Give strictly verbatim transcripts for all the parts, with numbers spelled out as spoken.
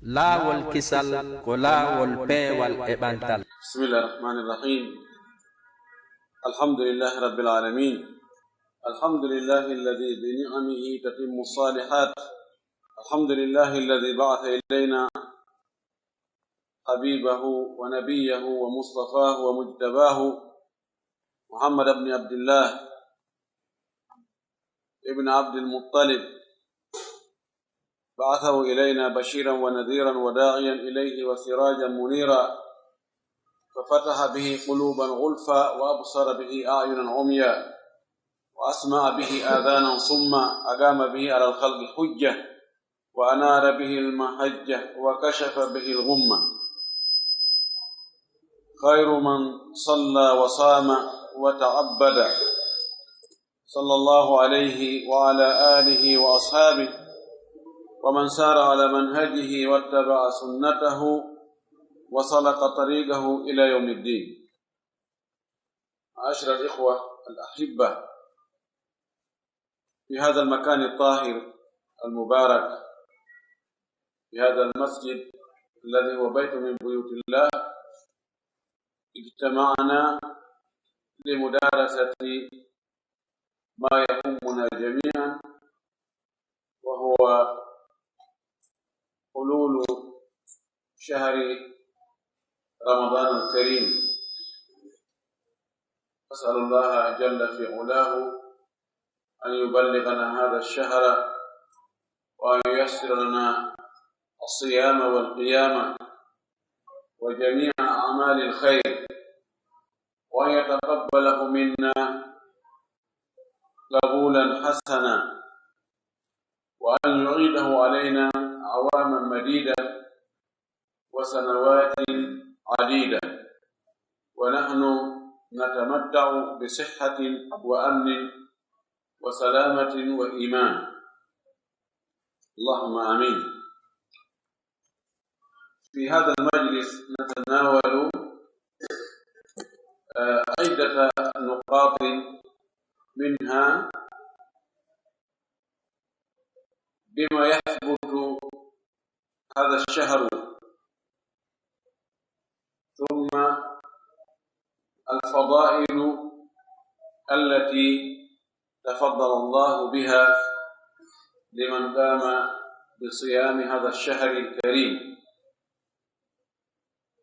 Laawol kisal ko laawol peewal e ɓantal. بسم الله الرحمن الرحيم. الحمد لله رب العالمين. الحمد لله الذي بنعمه تتم الصالحات. الحمد لله الذي بعث إلينا حبيبه ونبيه ومصطفاه ومجتباه محمد بن عبد الله ابن عبد المطلب، بعثه إلينا بشيرا ونذيرا وداعيا إليه وسراجا منيرا، ففتح به قلوبا غلفا، وأبصر به أعينا عميا، وأسمع به آذانا صما، أقام به على الخلق حجة، وأنار به المحجة، وكشف به الغمة. خير من صلى وصام وتعبد، صلى الله عليه وعلى آله وأصحابه ومن سار على منهجه واتبع سنته وسلك طريقه إلى يوم الدين. معاشر الإخوة الأحبة، في هذا المكان الطاهر المبارك، في هذا المسجد الذي هو بيت من بيوت الله، اجتمعنا لمدارسة ما يهمنا جميعا، وهو حلول شهر رمضان الكريم. أسأل الله جل في علاه أن يبلغنا هذا الشهر، وأن ييسر لنا الصيام والقيام وجميع أعمال الخير، وأن يتقبله منا قبولا حسنا، وأن يعيده علينا عواما مديدة وسنوات عديدة، ونحن نتمتع بصحة وأمن وسلامة وإيمان. اللهم آمين. في هذا المجلس نتناول، آه، عدة نقاط، منها بما يثبت هذا الشهر، ثم الفضائل التي تفضل الله بها لمن قام بصيام هذا الشهر الكريم،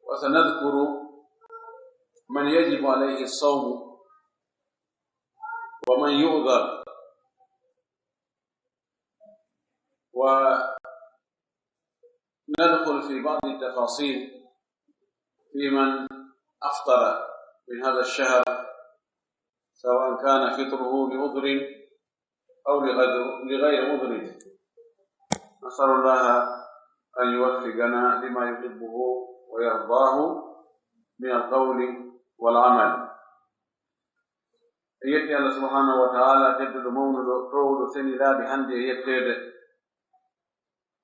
وسنذكر من يجب عليه الصوم ومن يعذر، وندخل في بعض التفاصيل في من أفطر من هذا الشهر، سواء كان فطره لعذر أو لغير، لغير عذر. نسأل الله أن يوفقنا لما يحبه ويرضاه من القول والعمل. En yetti Allah subhanahu wa ta'ala, tedduɗo mawnuɗo, toowuɗo, seni laabi hande e yetteede.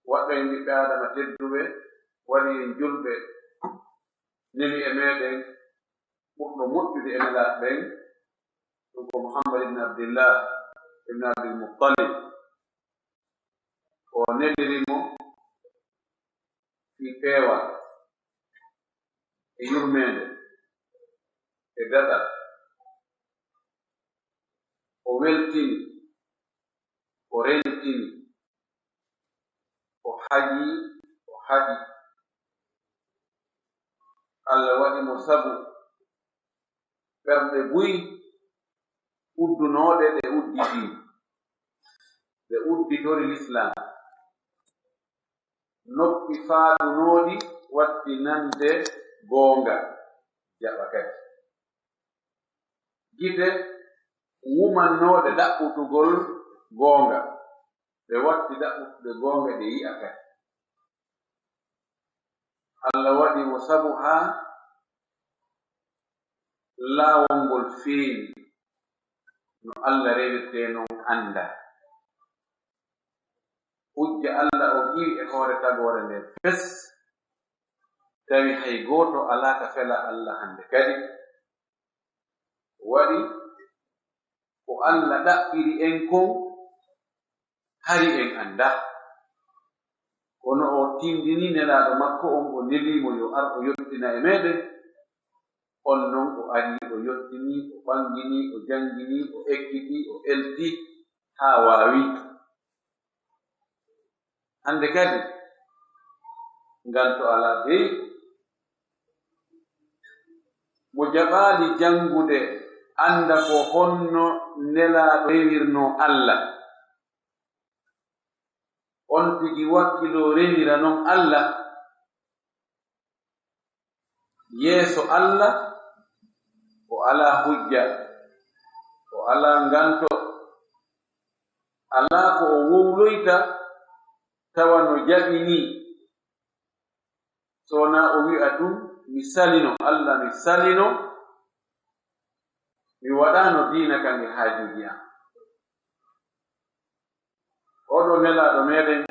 Waɗɗo en ɓiɓɓe Aadama tedduɓe, waɗi en julɓe, neli e meɗen ɓurɗo moƴƴude e nelaaɓe ɓen, ɗum ko Muhammad ibn Abdillah ibn Abdul Muttalib. O neliri mo fii peewal e yurmeende e daɗal. O weltini, o rentini, o haƴi, o haɗi. Allah waɗi mo sabu ɓerɗe buy uddunooɗe ɗe udditi, ɗe udditori Lislaam. Noppi faaɗunooɗi watti nande goonga, jaɓa kadi. Gite wumannooɗe ɗaɓɓutugol goonga, ɗe watti ɗaɓɓutude goonga, ɗe yi'a kadi. Allah waɗi mo sabu haa laawol ngol feewi, no Allah rewirtee non anndaa. Hujja Allah on iwi e hoore tagoore nden fes, tawi hay gooto alaa ka fela Allah hande kadi. Waɗi ko Allah ɗaɓɓiri en kon, hari en anndaa. Kono o tindini nelaaɗo makko on, o nelii mo yo ar o yottina e meɗen. On non o ari, o yottini, o ɓangini, o jangini, o ekkiti, o elti, haa waawi. Hande kadi, ngal to alaa dey, mo jaɓaali jangude, anda ko honno nelaaɗo rewirnoo Alla. On tigi wakkiloo rewira non Alla. Yeeso Alla, o alaa hujja, o alaa nganto, alaa ko o wowloyta tawa no jaɓi nii. So wonaa o wi'a tun, "Mi salino, Alla, mi salino, mi waɗaano diina kan e haajuuji an." Oɗo nelaaɗo meɗen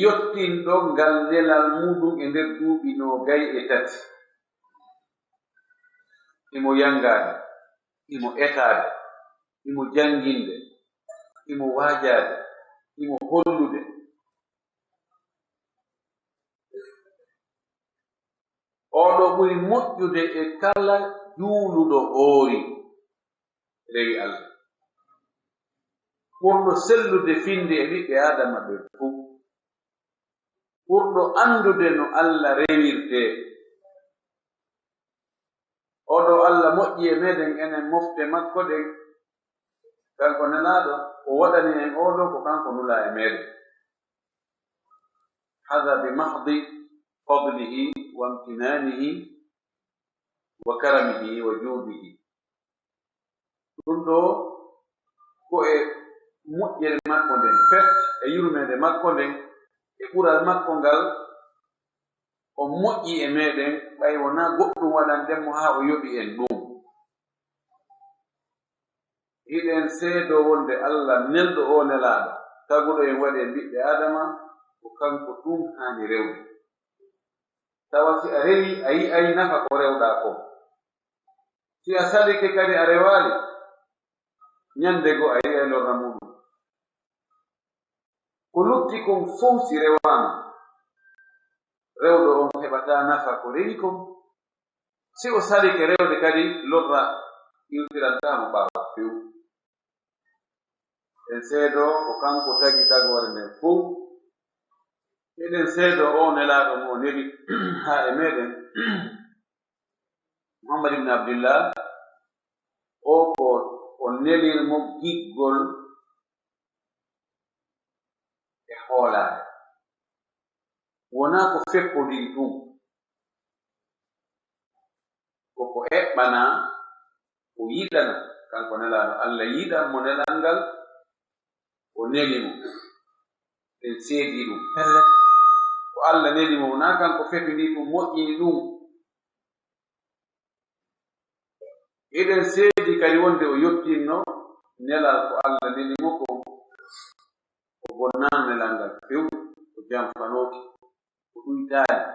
yottinɗo ngal nelal muɗum e nder duuɓi noogay e tati. Imo yangaade, imo etaade, imo janginde, imo waajaade, imo hollude. Oɗo ɓuri moƴƴude e kala juuluɗo hoori, rewi Alla. Ɓurɗo sellude finde e ɓiɓɓe Aadama ɓe fow. Ɓurɗo anndude no Alla rewirtee. Oɗo Alla moƴƴi e meɗen, enen mofte makko ɗen. Kanko nelaaɗo, o waɗani en oɗo ko kanko nulaa e meɗen. Hada bi mahdi fadlihi wa imtinanihi wa karamihi wa juudihi. Ɗum ɗo ko e moƴƴere makko nden, pet e yurmeende makko nden, e ɓural makko ngal, o moƴƴi e meɗen, ɓay wonaa goɗɗum waɗanɗen mo haa o yoɓi en ɗum. Hiɗen seedoo wonde Alla nelɗo oo nelaaɗo, taguɗo en waɗi en ɓiɓɓe Aadama, ko kanko tun haani rewde. Tawa si a rewi, a yi'ay nafa ko rewɗaa kon. Si a salike kadi a rewaali, ɲande goo a yi'ay lorra muɗum. Ko lutti kon fow si rewaama, rewɗo on heɓataa nafa ko rewi kon. Si o salike rewde kadi, lorra iwtirantaa mo ɓaawo few. En seedoo ko kanko tagi tagoore nden fow. Eɗen seedoo oo nelaaɗo mo o neli haa e meɗen, Muhammad ibn Abdillah, o ko o nelir mo giggol e hoolaare. Wonaa ko feppondiri tun. Ko ko eɓɓanaa, ko yiɗanaa. Kanko nelaaɗo, Alla yiɗan mo nelal ngal, o neli mo. En seedii ɗum. Pellet, ko Alla neli mo, wonaa kanko fefindii ɗum, moƴƴini ɗum. Eɗen seedi kadi wonde o yottinno nelal ko Alla neli mo kon. O bonnaano nelal ngal few, o janfanooki, o ɗuytaali,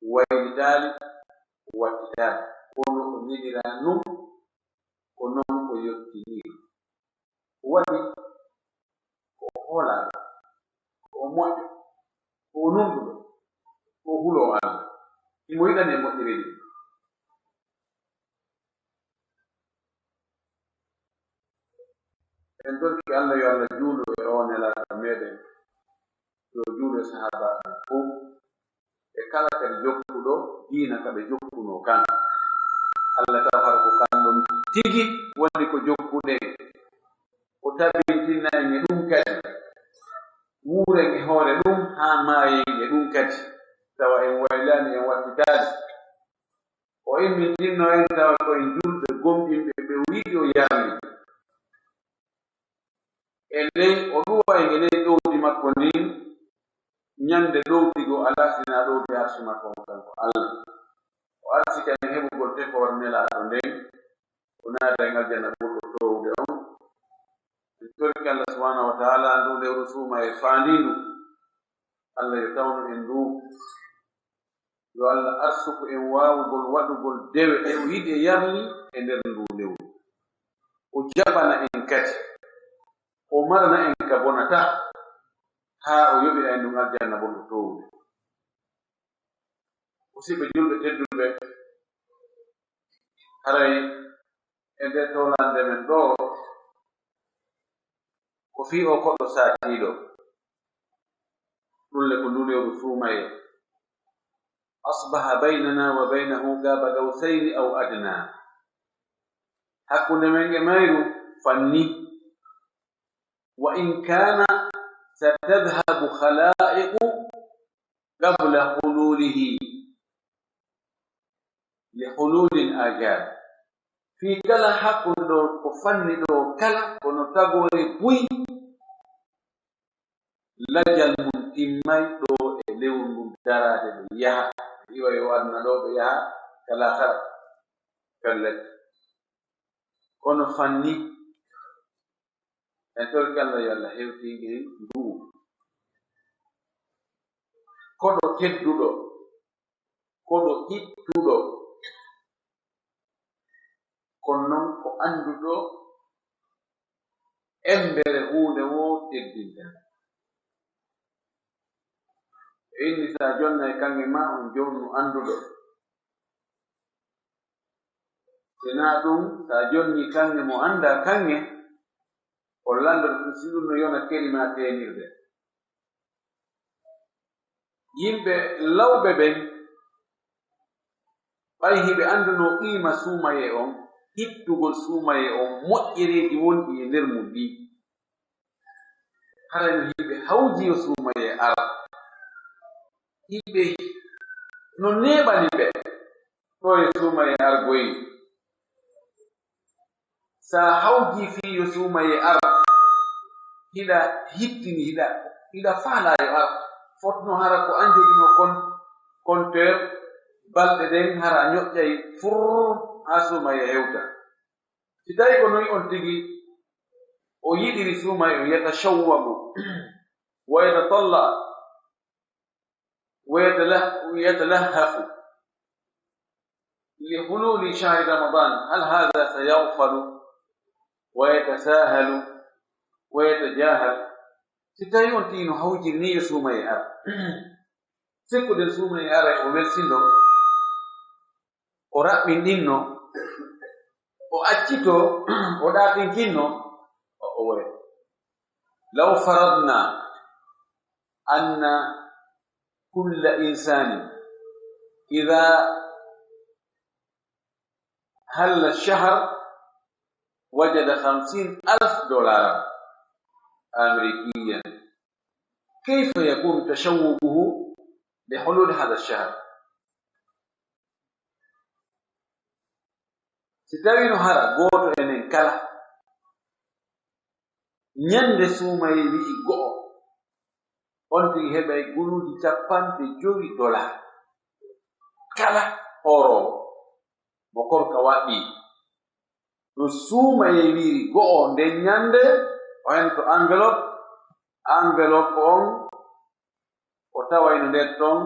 o waylitaali, o wattitaali. Kono o neliraa non, ko non o yottiniri. O waɗi ko o hoolaaɗo, ko o moƴƴo, ko o nunɗuɗo, ko o huloowo Alla. Himo yiɗani en moƴƴereeji ɗin. En torki Alla yo Alla juulu e oo nelaaɗo meɗen, yo juulu e sahaabaaɓe ɓen fow, e kala kadi jokkuɗo diina ka ɓe jokkunoo kan. Alla taw hara ko kan ɗon tigi woni ko jokkuɗen, o tabintina en e ɗum kadi, wuuren e hoore ɗum haa maayen e ɗum kadi, tawa en waylaani, en wattitaali. O immintinno en tawa ko en julɓe gomɗinɓe ɓe o yiɗi, o yarli. E ley, o ɗuwa en e ley ɗowdi makko ndin, ɲande ɗowdi goo alaa sinaa ɗowdi arsi makko on kanko Alla. O arsika en heɓugol tefoore nelaaɗo nden, o naata en aljanna ɓurɗo toowude on. En torike Alla subhaanahu wa ta'aala, ndu lewru suumayee faandiindu, Alla yo tawnu en ndu. Yo Alla arsuku en waawugol waɗugol dewe ɗe o yiɗi e yarli e nder ndu lewru. O jaɓana en kadi. o marana en ka bonata, haa o yoɓira en ɗum aljanna bonɗo toowude. Musiɓɓe julɓe tedduɓe, haray e nder towlande men ɗoo, ko fii oo koɗo saatiiɗo, ɗum le ko ndu lewru suumayee. Asbaha baynana wa baynahu qaba qawsayni aw adna. Hakkunde men e mayru fanni. Wa in kana satadhhabu khalaiqu qabla hululihi li hululil ajal. Fii kala hakkunde ɗo ko fanni ɗo kala, kono tagoore buy lajal mum timmay ɗo e lewru ndun daraade ɓe yaha. Iwa yo aduna ɗo ɓe yaha kala kala. Pellet. Kono fanni en torki Allah yo Allah hewtin en ndu'u. Koɗo tedduɗo, koɗo hittuɗo, kono non ko annduɗo embere huunde wo teddinta. E inni sa jonna e kaŋŋe ma on jonnu annduɗo. Sina ɗum, sa jonni kaŋŋe mo annda kaŋŋe, o lanndata ɗum si ɗum no yona keri ma teenirde. Yimɓe lawɓe ɓen, ɓay hiɓe annduno qiima suumayee on, hittugol suumayee on, moƴƴereeji wonɗi e nder mum ɗi, haray no hiɓe hawji yo suumayee ara. Hiɓe no neeɓani ɓe. Ɗo e suumayee argoyi. Sa hawji fii yo suumayee ar, hiɗa hittini, hiɗa, hiɗa faalaa yo ar. Fotno hara ko an jogino kon, konteer, balɗe ɗen hara a ñoƴƴay fur haa suumayee hewta. Si tawi ko noy on tigi o yiɗiri suumayee on, yatashawwagu, wa yatatalla, ويتله-، ويتلهف لحلول شهر رمضان، هل هذا سيغفل ويتساهل ويتجاهل؟ Si tawi on tigi no hawjiri ni yo suumayee ara, sikkuɗen suumayee ara o welsindo, o raɓɓinɗinno, o accito, o ɗaatinkinno, o, o wore. لو فرضنا أن كل إنسان إذا حل الشهر وجد خمسين ألف دولارا أمريكيا، كيف يكون تشوقه لحلول هذا الشهر؟ Si tawino hara gooto enen kala, ñande suumayee wi'i go'o, on tigi heɓay guluuji cappanɗe jowi dola. Kala hooroowo mo korka waɗɗii, no suumayee wi'iri go'o nden ñande, o hento enveloppe, enveloppe on o tawayno nder ton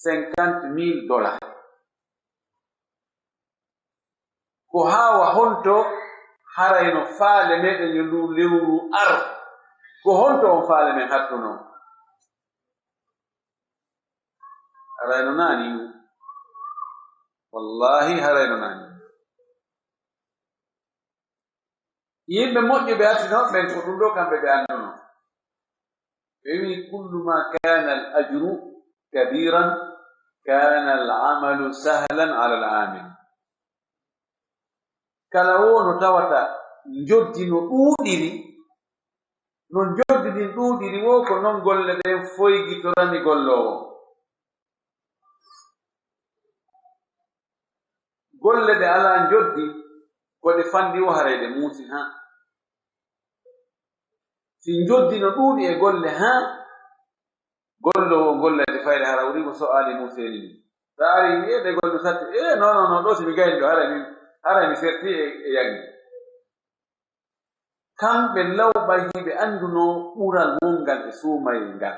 cinquante mille dollars. Ko haawa honto harayno faale meɗen yo ndu lewru ar? Ko honto on faale men hattuno? Harayno naani ndu. Wallahi, harayno naani ndu. Yimɓe moƴƴuɓe artinooɓe ɓen, ko ɗum ɗo kamɓe ɓe annduno. Ɓe wi'i, "Kullu ma kana al ajru kabiran, kana al amalu sahlan ala al amil." Kala wo no tawata njoddi no ɗuuɗiri, no njoddi ndin ɗuuɗiri wo, ko non golle ɗen foygitorani golloowo. Golle ɗe alaa njoddi, ko ɗe fanɗi wo haray ɗe muusi haa. Si njoddi no ɗuuɗi e golle haa, golloowo gollay ɗe fayde hara woni ko so aali muuseeni ni. Sa ari mi e ɗe golle satti, e non, non, non, ɗo si mi gayni ɗo, haray mi, haray mi serti e, e yaŋi. Kamɓe lawɓay hiɓe anndunoo ɓural wonngal e suumayee ngal.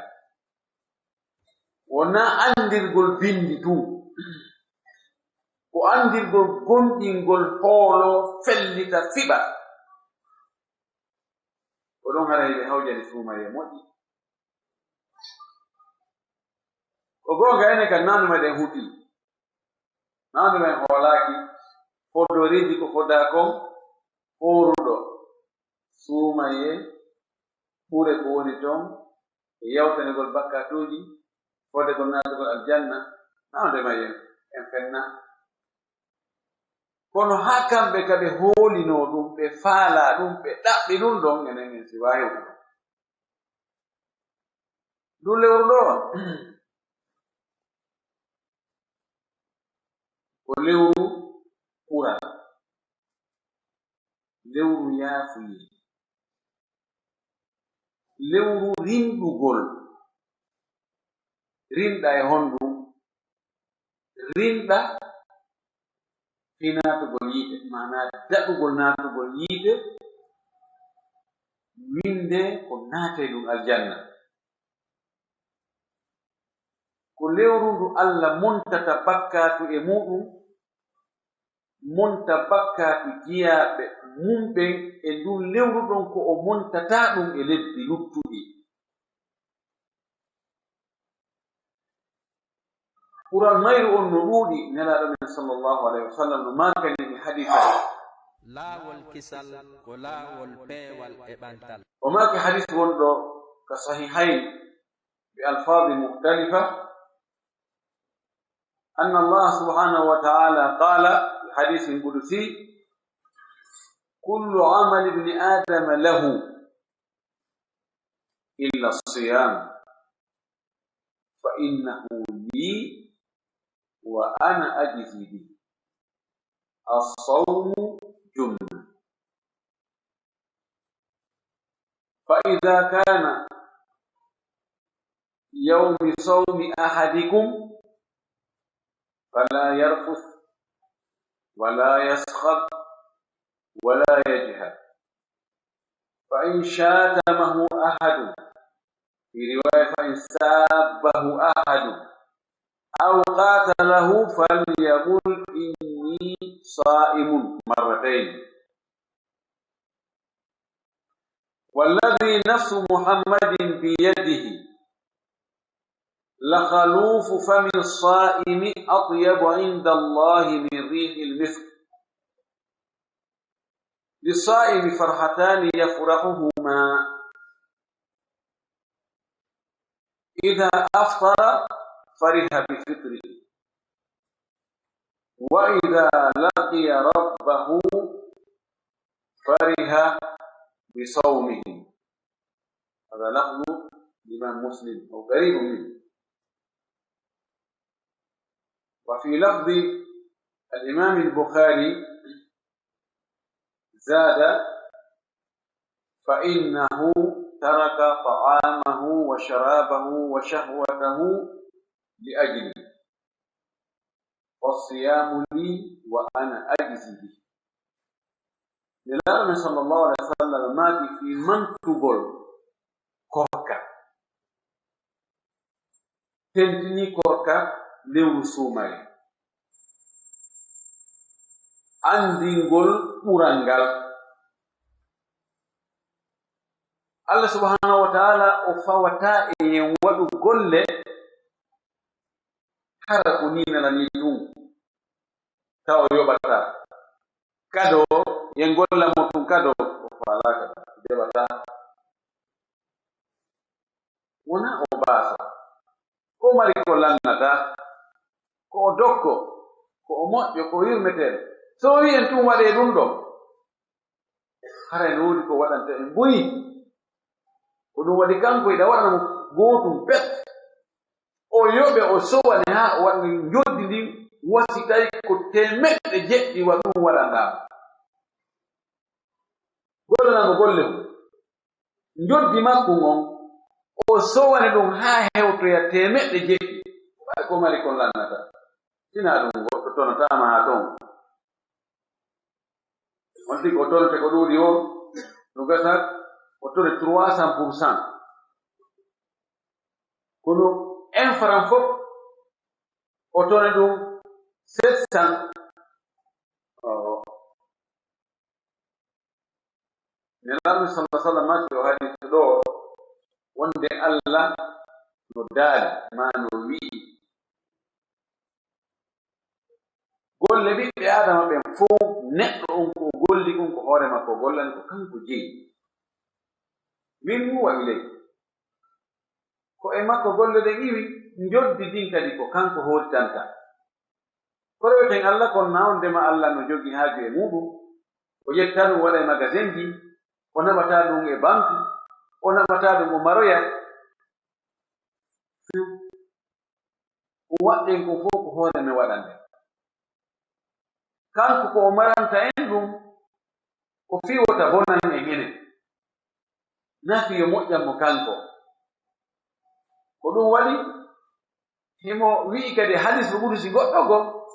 Wonaa anndirgol binndi tun. Ko anndirgol gomɗingol hoolo fellita fiɓa. ɗon haray ɓe hawjani suumaye moƴƴi. Ko goonga, enen kan naandu meɗen huti. Naandu men hoolaaki, fodoriiji ko fodaa kon, hooruɗo suumaye, ɓure ko woni ton, e yawtanegol bakkatuuji, fodegol naatugol aljanna, naandu men en, en fenna. Kono haa kamɓe ka ɓe hoolinoo ɗum, ɓe faalaa ɗum, ɓe ɗaɓɓi ɗum ɗon, enen en siwaa hewtude. Ndu lewru ɗo, ko lewru ɓural, lewru yaafuyee, lewru rinɗugol. Rinɗa e honɗum? Rinɗa fii naatugol yiite, maanaa daɗugol naatugol yiite, winnde ko naatey ɗum aljanna. Ko lewru ndu Alla montata bakkaatu e muuɗum, monta bakkaatu jiyaaɓe mum ɓen e ndun lewru ɗon ko o montataa ɗum e lebbi luttuɗi. Ɓural mayru on no ɗuuɗi, Nelaaɗo men sallallahu alayhi wa sallam no maakani e hadiisa. Laawol kisal ko laawol peewal e ɓantal. O maaki hadiis wonɗo ka Sahihayn bi alfaadin mukhtalifa, anna Allah subhanahu wa ta'ala qaala, fi hadiisin qudusi, "Kullu amali ibni Adama lahu illa siyam, fa innahu li wa ana ajzi bihi. As-sawmu junna." فإذا كان يوم صوم أحدكم فلا يرفث ولا يصخب ولا يجهل، فإن شاتمه أحد، في رواية فإن سابه أحد أو قاتله فليقل إني صائم مرتين. والذي نفس محمد بيده لخلوف فم الصائم أطيب عند الله من ريح المسك. للصائم فرحتان يفرحهما، إذا أفطر فرح بفطره، وإذا لقي ربه فرح بصومه. هذا لفظ الإمام مسلم أو قريب منه. وفي لفظ الإمام البخاري زاد: "فإنه ترك طعامه وشرابه وشهوته لأجلي، فالصيام لي وأنا أجزي به." Nelaaɗo men sallallahu alaihi wasallam maaki fii mantugol korka, tentinii korka lewru suumayee, anndingol ɓural ngal. Allah subhanahu wa ta'ala o fawataa e en waɗu golle hara ko nii nelanii ɗum, tawa o yoɓataa. Kado, yen golla mo ɗum kado, o faalaaka, o jaɓataa. Wonaa o baasa, ko mari ko lannataa, ko o dokko, ko o moƴƴo, ko o yurmeteeɗo. So o wi'i en tun waɗee ɗum ɗoo, haray no woodi ko waɗanta en buy. Ko ɗum waɗi kanko hiɗa waɗana mo gootum pet. O yoɓe, o sowane haa o waɗa njoddi ndin, wa si tawi ko teemeɗɗe jeɗɗi wa ɗum waɗanɗaa mo. Gollanaa mo golle mum. Njoddi makko ngon, o sowane ɗum haa hewtoya teemeɗɗe jeɗɗi. Ɓay ko mari kon lannata. Sinaa ɗum goɗɗo tonotaama haa ton. On tigi o tonete ko ɗuuɗi o, no gasa o tone trois cents pour cent. Kono un franc fof, o tone ɗum sept cents. Oo. Nelaaɗo sallallahu alaihi wasallam maaki o hadis ɗo wonde Allah no daali, ma no wi'i, golle ɓiɓɓe Aadama ɓen fow, neɗɗo on ko o golli kon ko hoore makko o gollani, ko kanko jeyi. Min huwa ilay. Ko e makko golle ɗen iwi, njoddi ndin kadi ko kanko hooritanta. Ko reweten Allah kon na wondema Allah no jogii haaju e muuɗum, o ƴetta ɗum waɗa e magasinji, o naɓata ɗum e banki, o naɓata ɗum o maroya. Fiw. Ko waɗɗen kon fow ko hoore men waɗande. Kanko ko o maranta en ɗum, ko fii wota bonan en enen. Na fii yo moƴƴan mo kanko. Ko ɗum waɗi, himo wi'i kadi hadis mo ɓuri si goɗɗo goo,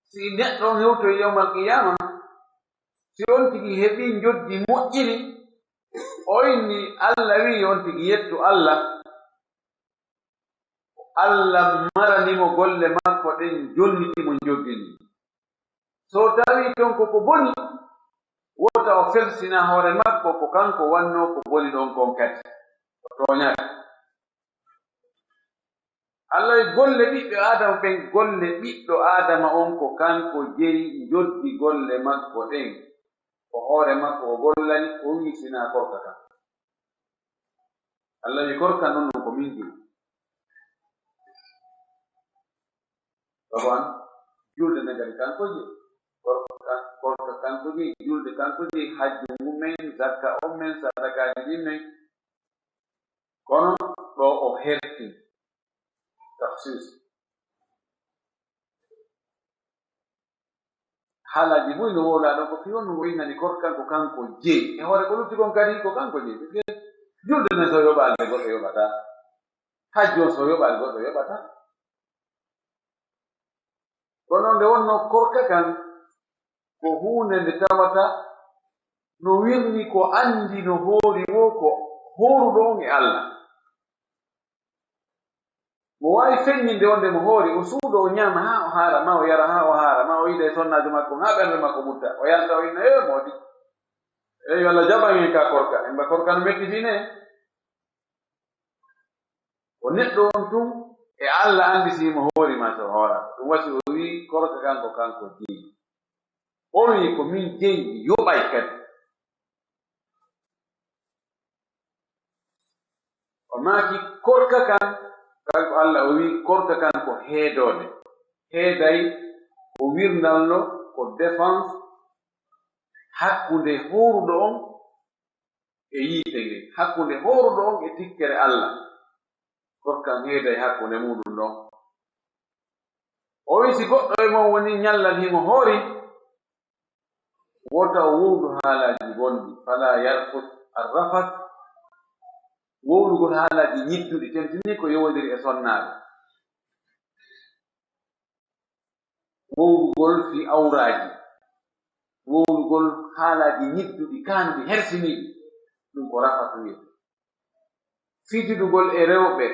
si neɗɗo on hewtoy yawmal qiyaama, si on tigi heɓii njoddi moƴƴiri, o inni Allah wi'i yo on tigi yettu Allah, Allah marani mo golle makko ɗen, jonniti mo njoddi ndin. So tawii ton ko ko boni, wota o felsina hoore makko ko kanko wannoo ko boni ɗon kon kadi. O tooñaaka. Allah e golle ɓiɓɓe Aadama ɓen, golle ɓiɗɗo Aadama on ko kanko jeyi njoddi golle makko ɗen. Ko hoore makko o gollani, o wi'i sinaa korka kan. Allah wi'i korka non non ko min jeyi. Baba an, julde nde kadi kanko jeyi. Korka, korka kanko jeyi, julde kanko jeyi, hajju ngun men, zakka on men, sadakaaji ɗin men. Kono ɗo o herti takhsis. Haalaaji buy no wowlaa ɗon ko fii honno o innani korka kan ko kanko jeyi. E hoore ko lutti kon kadi ko kanko jeyi. Parce que julde nden so yoɓaali goɗɗo yoɓataa. Hajju on so yoɓaali goɗɗo yoɓataa. Kono nde wonno korka kan ko huunde nde tawata no wirni ko anndi no hoori woo ko hooruɗo on e Allah. Mo waawi feññinde wonde mo hoori, o suuɗo, o ñaama haa o haara, maa o yara haa o haara, maa o yiida e sonnaajo makko haa ɓernde makko ɓurta, o yalta o inna, "Ee moodi, ee yo Allah jaɓan en ka korka, en mba korka no metti fii ne." O neɗɗo on tun e Allah anndi si mo hoori maa so hoora. Ɗum wasi o wi'i korka kan ko kanko jeyi. O wi'i ko min jeyi, mi yoɓay kadi. O maaki korka kan, kanko Allah o wi'i korka kan ko heedoode. Heeday ko wirnallo, ko défense hakkunde hooruɗo on e yiite nge, hakkunde hooruɗo on e tikkere Allah. Korka kan heeday hakkunde muuɗum ɗon. O wi'i si goɗɗo e mon woni ñallal himo hoori, wota o wowlu haalaaji bonɗi, fala yarfus, arrafas, wowlugol haalaaji ñidduɗi, tentinii ko yowondiri e sonnaaɓe. Wowlugol fii awraaji, wowlugol haalaaji ñidduɗi, kaanuɗi, hersiniiɗi, ɗum ko rafas wiyetee. Fijidugol e rewɓe,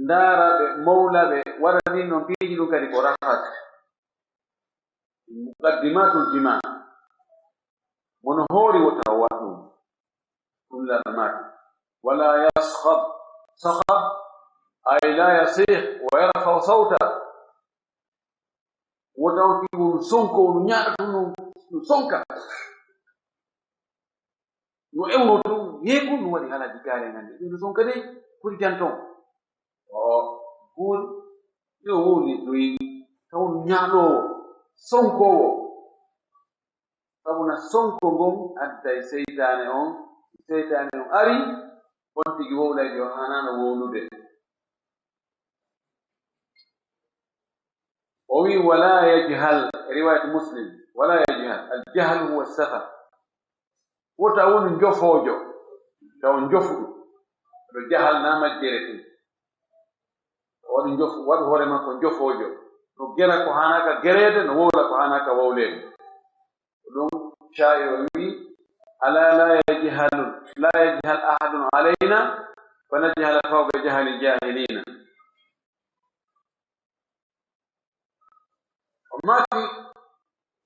ndaara ɓe, mowla ɓe, waɗa ɗin ɗon piiji, ɗum kadi ko rafas. Muqaddimatul jima. Mo no hoori wota o waɗ ɗum. Ɗum Laaɗo maaki. Wala yaskhab. Sakhab, ay la yasih wa yarfa'u sawta. Wota on tigi wonu sonko, wonu ñaaɗa tun, no, no sonka. No ewno tun, yeeku no waɗi haalaaji kaari hannde. Ɗum no sonka de, foti janton. O, buuri, yo wowli ɗoyi, taw no ñaaɗoowo, sonkoowo. Sabu na sonko ngon adday seytaane on, seytaane on ari, on tigi wowlayde o haanaano wowlude. O wi'i, "Wala yajhal," riwayat Muslim, "Wala yajhal, al jahlu huwa safa." Wota wonu njofoojo, taw njofuɗo, ɗo jahal na majjere tun. O waɗi njofu-, waɗu hoore makko njofoojo. No gera ko haanaaka gereede, no wowla ko haanaaka wowleede. Ko ɗum shaa'ir o wi'i, "Ala la yajhalu, la yajhal ahadun alayna, fa najhala fawqa jahli jahilina." O maaki,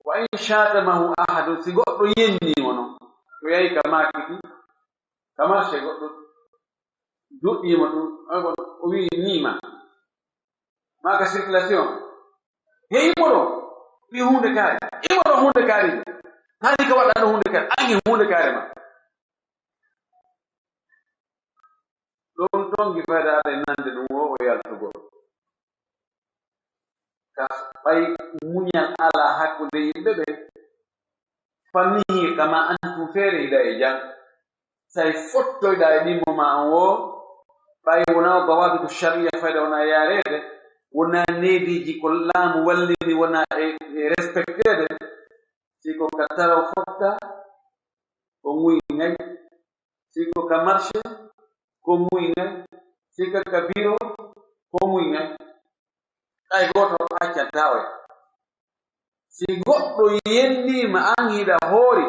"Wa in shatamahu ahadun," si goɗɗo yennii mo non, O yahi ka maakiti, ka marché goɗɗo joɗɗiima ɗum, o wi'i niima. Maa ka circulation. He imo ɗo, ɗi huunde kaari. Imo ɗo huunde kaari. Haali ka waɗa ɗo huunde kaari. Ange huunde kaari ma. Ɗon tongi fayda aɗa e nande ɗum o, o yaltugol. Ka ɓay muñal alaa hakkunde yimɓe ɓe, famille kama antum feere hiɗa e jam. Say fottoyɗa e ɗimmo ma on o, ɓay wona o dawabitu sharia fayda wona yaareede, wona neediiji ko laamu wallini wona e, e respecteede, si ko ka taraw fotta, ko ŋuy ŋay, si ko ka marché, ko ŋuy ŋay, si ko ka biro, ko ŋuy ŋay. Hay gooto accantaa oya. Si goɗɗo yenniima an hiɗa hoori,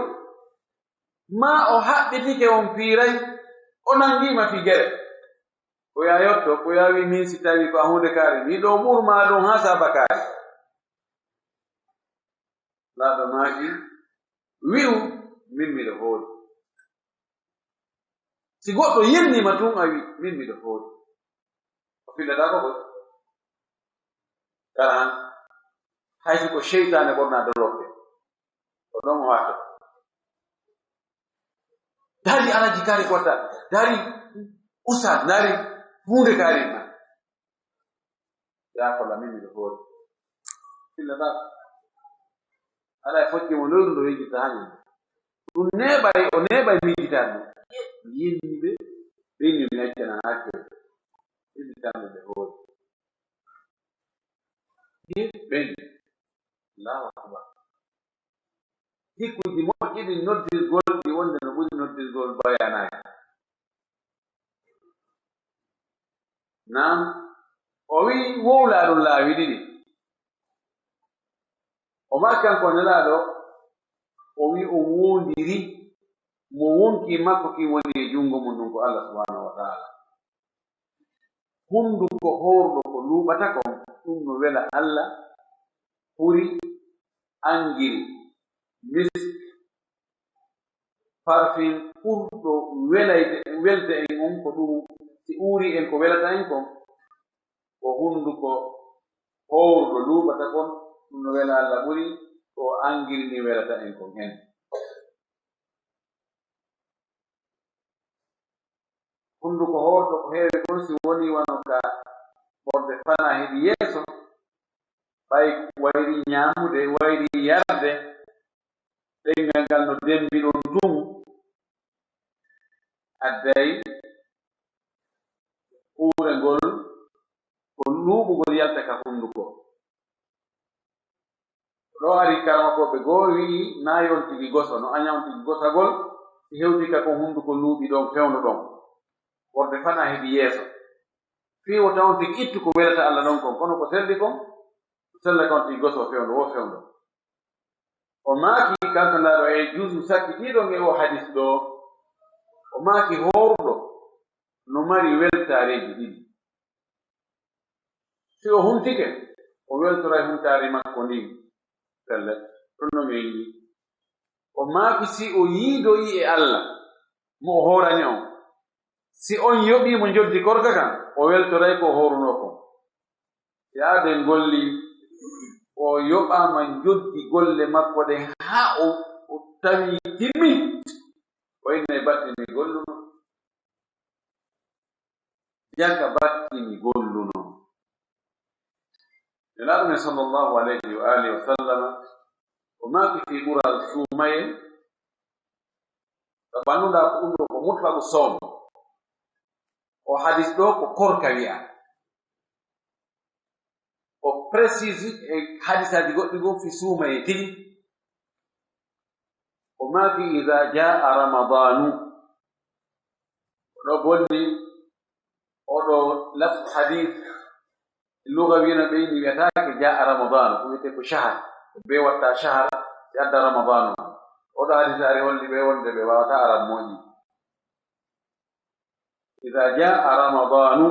maa o haɓɓitike on piiray, o nangiima fii gere. Ko yaa yotto, ko yaa wi min si tawi ko a huunde kaari, miɗo ɓurmaa ɗum haa saaba kaari. Laaɗo maaki, wi'u, min miɗo hoori. Si goɗɗo yenniima tun, a wi, min miɗo hoori. O fillataako ko? Kala han. Hay si ko seytaane ɓornaa dolokke. Ko ɗon o warta. Dari Alhaji kaari ko watta. Dari Ustaad, dari huunde kaari ma. Yaa ko la min miɗo hoori. Fillataako. Alaa e focce mo lewru ndo yejjita haa ñande. Ɗum neeɓay, o neeɓay miijitaade ɗum. Yenni ɓe, ɓe ni mi accana hakke. Ɓe ni kamɓe ɓe hoori. Ɗi ɓen. Allahu akbar. Hikkuji moƴƴi ɗi noddirgol ɗi wonde no ɓuri noddirgol bayanaaji. Naam, o wi'i wowlaa ɗum laawi ɗiɗi. O maaki kanko Nelaaɗo, o wi'i o woondiri mo wonkii makko kin woni e junngo mum ɗum ko Allah subhanahu wa ta'ala. Hunnduko hoorɗo ko luuɓata kon, ɗum no wela Allah, ɓuri angiri, misk, parfin ɓurɗo welayde, welde en on ko ɗum, si uuri en ko welata en kon, ko hunnduko hoorɗo luuɓata kon, ɗum no wela Allah ɓuri ko angiri ni welata en kon en. Hunnduko hoorɗo ko heewi kon si woni wano ka ɓorde fana heɓi yeeso, ɓay wayri ñaamude, wayri yarde, ɗenngal ngal no dembi ɗon tun, adday uure ngol ko luuɓugol yalta ka hunnduko. Ɗo ari karamokooɓe goo wi'i, naa yo on tigi goso, no aña on tigi gosagol, si hewti ka kon hunnduko luuɓi ɗon, fewndo ɗon. Ɓorde fana heɓi yeeso. Fii wota on tigi ittu ko welata Allah ɗon kon, kono ko selli kon, ko sella ka on tigi goso fewndo, wo fewndo. O maaki, kanko ndaa ɗo e juusu sakkitiiɗo e o hadis ɗo, o maaki, hoorɗo no mari weltaareeji ɗiɗi. Si o huntike, o weltoray huntaari makko ndin. Pellet, ɗum no mi yiɗi. O maaki, si o yiidoyi e Allah, mo o hoorani on, si on yoɓii mo njoddi korka kan, o weltoray ko o hoorunoo kon. Si aaden golli, o yoɓaama njoddi golle makko ɗen haa o, o tawi timmi, o inna e battini golluno. Jaka battini golluno. Nelaaɗo men sallallahu alayhi wa alihi wa sallama, o maaki fii ɓural suumayee, sabu annduɗaa ko ɗum ɗo ko mutlaɓu sawm. O hadis ɗo ko korka wi'a. O précise e hadisaaji goɗɗi goo fii suumayee tigi. O maaki, "Iza jaa Ramadaanu." Ɗo bonni, oɗo lafsu hadis, luga wiyana ɓe ni wiyataake jaa Ramadaanu, ko wiyetee ko shahar. Ko ɓe watta shahar, si adda Ramadaanu. Oɗo hadis ari holli ɓe wonde ɓe waawata Arab moƴƴi. "Iza jaa Ramadaanu,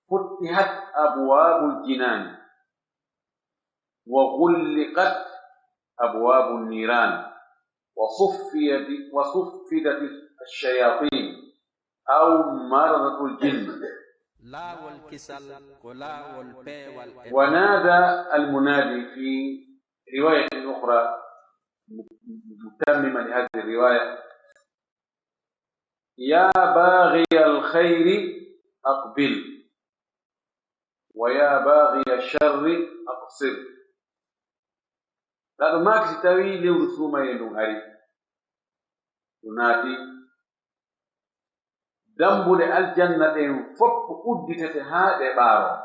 futtihat abwaabul jinaani, wa ghulliqat abwaabun niiraan." وصفد، وصفدت الشياطين أو مردة الجن. Laawol kisal ko laawol peewal e ونادى المنادي في رواية أخرى متممة لهذه الرواية: يا باغي الخير أقبل ويا باغي الشر أقصر. Ndaa ɗo maaki si tawii lewru suumayee ndun ari, ɗun naati, dambuɗe aljanna ɗen fof udditete haa ɗe ɓaaroo.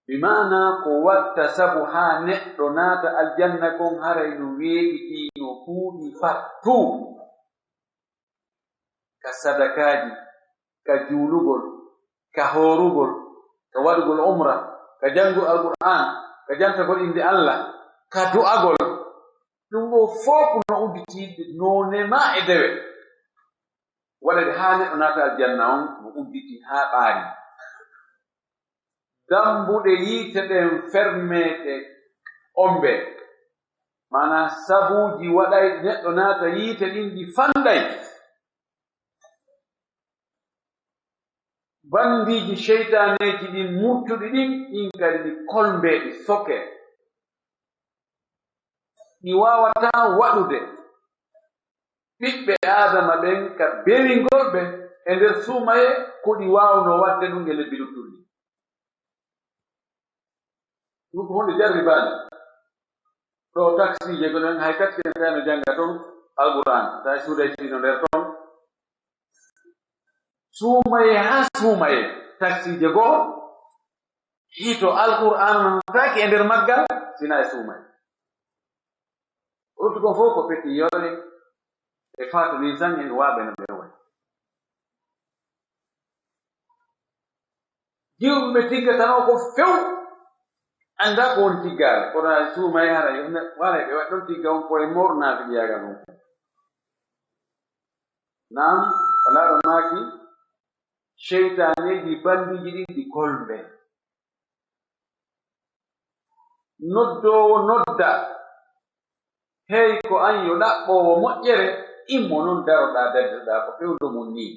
Bi maanaa ko watta sabu haa neɗɗo naata aljanna kon haray no weeɓitii, no ɗuuɗi partout. Ka sadakaaji, ka juulugol, ka hoorugol, ka waɗugol umra, ka janngugol Alqur'aan, ka jantagol innde Alla, ka du'agol. Ɗun ɗoo fof no udditii noone maa e dewe. Waɗa ɗe haa neɗɗo naata aljanna on no udditii haa ɓaari. Dambuɗe yiite ɗen fermeete ombe. Maanaa sabuuji waɗay neɗɗo naata yiite ɗin ɗi fanɗay. Banndiiji seytaaneeji ɗin murtuɗi ɗin, ɗin kadi ɗi kolmbee, ɗi sokee. Ɗi waawataa waɗude ɓiɓɓe Aadama ɓen ka bewingol ɓe e nder suumayee ko ɗi waawnoo waɗde ɗun e lebbi luttuɗi ɗin. Ɗun ko huunde jarribaande. Ɗoo taksiije ko ɗen, hay taksi en tawi no jannga ton Alqur'aan, tawi suuday siino nder ton. Suumayee haa suumayee, taksiije goo, hito Alqur'aana nanataa ki e nder maggal, si hinaa e suumayee. Ko rutti kon fof ko petit yore e faatu nin tan en waaɓe no ɓe wayi. Jiwɓe ɓe tiggatanoo ko few, anndaa ko woni tiggaare. Kono hay suumayee haray, haray ɓe waɗi ɗon tigga on ko e moor naafigiyaagal on. Naam, ko laaɗo maaki, seytaaneeji banndiiji ɗin ɗi kolmbee. Noddoowo nodda, hey ko an yo ɗaɓɓoowo moƴƴere, immo non daroɗaa daritoɗaa ko fewndo mun nii.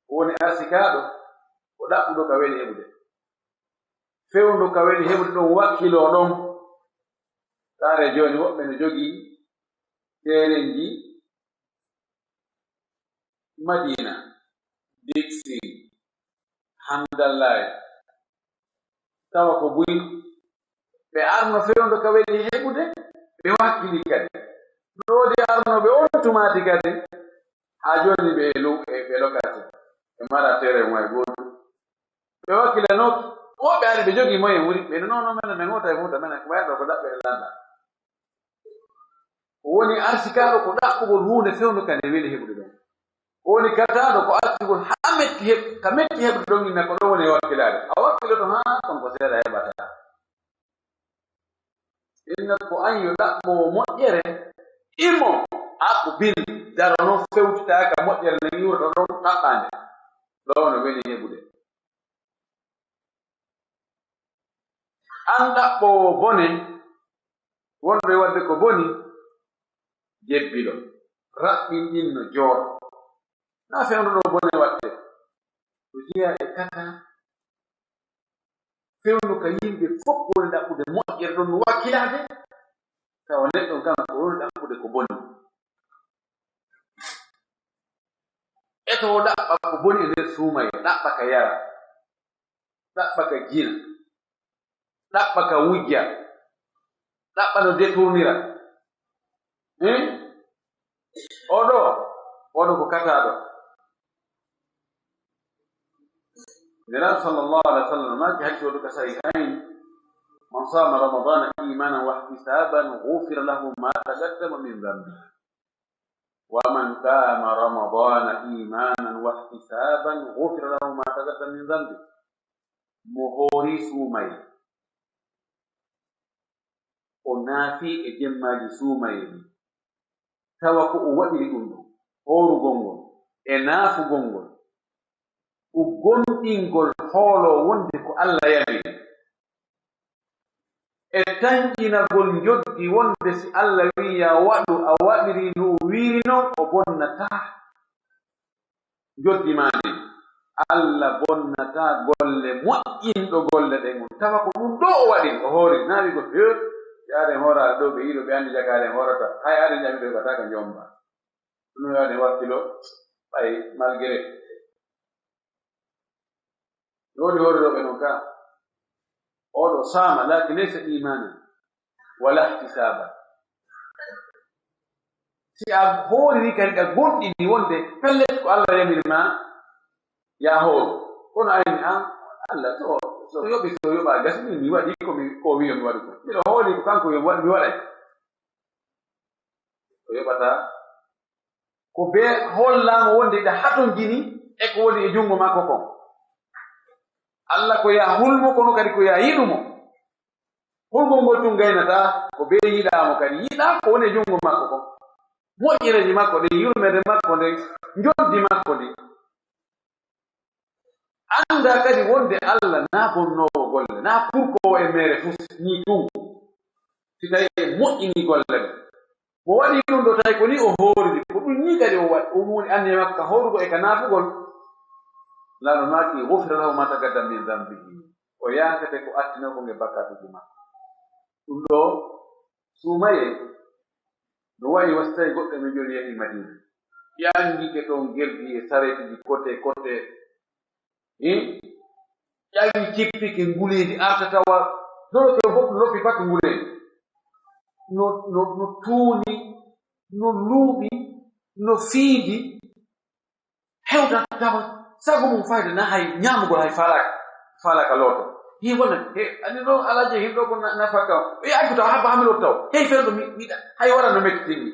Ko woni arsikaaɗo, ko ɗaɓɓuɗo ka weli heɓude. Fewndo ka weli heɓude ɗon wakkiloo ɗon. Taare jooni woɓɓe no jogii teerenji Madiina, Diksi, Hamdallaay, tawa ko buy. Ɓe arno fewndo ka weli heɓude, ɓe wakkili kadi. No woodi arnooɓe on tumaati kadi, haa jooni ɓe e lu-, e, ɓe lokati, ɓe mara tere mo e gootu. Ɓe wakkilanooki, woɓɓe ari ɓe jogii moyen wuri, ɓe no, non, non, men, men ngota e Fuuta, men, ko wayno ko daɓɓere lannda. Ko woni arsikaaɗo ko ɗaɓɓugol huunde fewndo ka nde weli heɓude ɗon. Ko woni kataaɗo ko arsigol haa metti heɓ-, ka metti heɓude ɗon, inna ko ɗon woni e wakkilaade. A wakkiloto haa kon ko seeɗa heɓataa. Inna ko an yo ɗaɓɓoowo moƴƴere, imo, a ko bin, daro non fewtitaa ka moƴƴere nden iwroto ɗon ɗaɓɓaande. Ɗoo no weli heɓude. An ɗaɓɓoowo bone, wonɗo e waɗde ko boni, jebbilo, raɓɓinɗinno, jooɗo. Na fewndo ɗo bone waɗde. Ko jeyaa e kata fewndo ka yimɓe fof ko woni ɗaɓɓude moƴƴere ɗon no wakkilaade, tawa neɗɗo kan ko woni ɗaɓɓude ko boni. Eto o ɗaɓɓa ko boni e nder suumayee, ɗaɓɓa ka yara, ɗaɓɓa ka jina, ɗaɓɓa ka wujja, ɗaɓɓa no détournira. Hein? Oɗo, oɗo ko kataaɗo. Nelaaɗo sallallahu alaihi wa sallam maaki hadisi woɗɗo ka sahihayn: "Man sama Ramadana imanan wa ihtisaban ghufira lahu ma taqaddama min dhanbi." "Wa man qama Ramadana imanan wa ihtisaban ghufira lahu ma taqaddama min dhanbi." Mo hoori suumayee, o naafi e jemmaaji suumayee ɗin, tawa ko o waɗiri ɗun ɗon, hoorugol ngol e naafugol ngol, ko gomɗingol hooloo wonde ko Alla yamiri. e tanƴinagol njoddi wonde si Allah wi'i yaa waɗu, a waɗirii no o wi'iri non, o bonnataa njoddi maa ndin. Allah bonnataa golle moƴƴinɗo golle ɗen on. Tawa ko ɗum ɗoo o waɗi, o hoori, naa wi'ugol, "He, yaade en hooraade ɗoo, ɓe yiɗo ɓe anndi jakaade en hoorata. Hay aade en ƴami ɗoo, ɓe ka njomba." Ɗum no yaade wakkilo, ɓay malgré. No woni hoore ɗoo ɓe non ka. Oɗo saama, laakin laysa iimaanan, wala ihtisaaban. Si a hooriri kadi, a gomɗini wonde pellet ko Allah yamiri ma, yaa hooru. Kono ayni an, Allah, so, so yoɓi, so yoɓa gasi, min mi waɗi ko mi, ko wi'o mi waɗu ko. Miɗo hooli ko kanko yo mi waɗ-, mi waɗay. O yoɓataa. Ko bee hollaama wonde ina hatonjini e ko woni e junngo makko kon. Allah ko yaa hulmo, kono kadi ko yaa yiɗu mo. Hulngol ngol tun gaynataa, ko bee yiɗaa mo kadi. Yiɗaa ko woni e junngo makko kon. Moƴƴereeji makko ɗin, yurmeende makko nden, njoddi makko ndin. Anndaa kadi wonde Allah naa bonnoowo golle, naa kurkoowo e meere fus, nii tun. Si tawii en moƴƴinii golle ɗen. Mo waɗi ɗum ɗoo, tawi ko ni o hooriri, ko ɗum ni kadi o waɗi, o woni anniya makko ka hoorugol e ka naafugol. Laalo maaki, "Ghufira lahu ma taqaddama min dhanbihi." O yaafete ko attinoo kon e bakkaatuuji makko. Ɗum ɗoo, suumayee, no wayi wa si tawi goɗɗo men joni yahi Madina. Ƴangike toon gerdi e sareetiji kote kote. Hin? Ƴawi cippike nguleendi arta tawa doloke fof loppi pat nguleendi. No, no, no tuuni, no luuɓi, no fiidi. Hewta tawa sago mum fayde na hay ñaamugol hay faalaaka, faalaaka looto. Hi wona, he, ani ɗo alaje hin ɗo ko na-, nafaka. E addu taw haba hami looto taw. Hey, fewndo mi, mi, hay wara no metti tinni.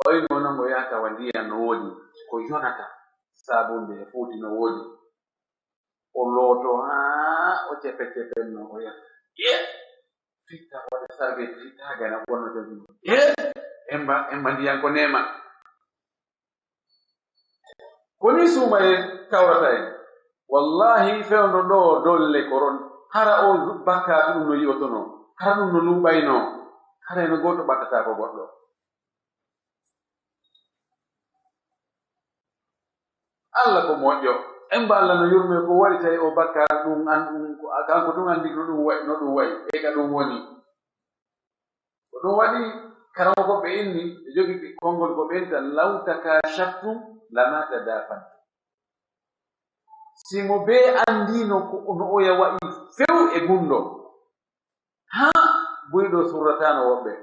O wi mo non o yaha tawa ndiyan no woodi, ko yonata, saabunde e fuuti no woodi. O looto haa o cepe cepenno o yaha. Ye! Fitta waɗa sarbe fitta gana ɓonno jogi. Ye! Emba, emba ndiyan ko neema. Ko ni suumayee kawrata en. Wallahi, fewndo ɗo dolle ko ron. Hara o bakkaatu ɗum no yi'otono. Hara ɗum no luuɓayno. Hara heno gooto ɓattata ko goɗɗo. Allah ko moƴƴo. Emba Allah no yurme ko waɗi tawi o bakkaatu ɗum an, ɗum ko, kanko tun anndi no ɗum wayi, no ɗum wayi. E ka ɗum woni. Ko ɗum waɗi karamokooɓe inni, ɓe jogii konngol ko ɓen tan, "Law takashaftum lama tadafantum." Si mo bee anndiino ko no oya wa'i few e gunndo, haa buyɗo surrataano woɓɓe.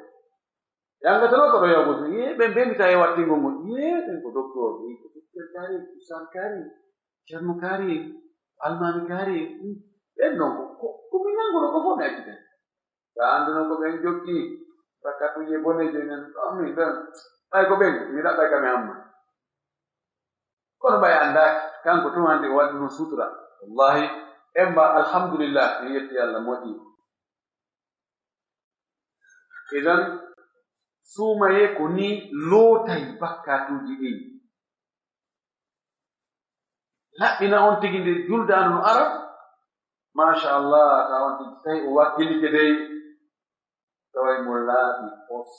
Yanngatano ko ɗo yahugo so, "Yee, ɓen bee mi tawi wattingol ngol. Yee, ɓen ko docteur, ɓen ko docteur kaari, ustaz kaari, ceerno kaari, almaami kaari." Hmm. Ɓen non ko, ko, ko min nannguno ko fof mi accita. Sa annduno ko ɓen jokki bakkatuuje boneeje men, ɗon min ɗon. Ɓay ko ɓen, mi ɗaɓɓay ka mi amma. Kono ɓay anndaaki, kanko tun hannde o waɗi ɗum sutura. Wallahi, emba alhamdulillah, mi yetti Allah moƴƴi. Idan, suumayee ko ni lootay bakkatuuji ɗin. Laɓɓina on tigi nde juldaano no ara. Machallah, ta on tigi tawi o wakkilike dey. Taway mo laaɓi os.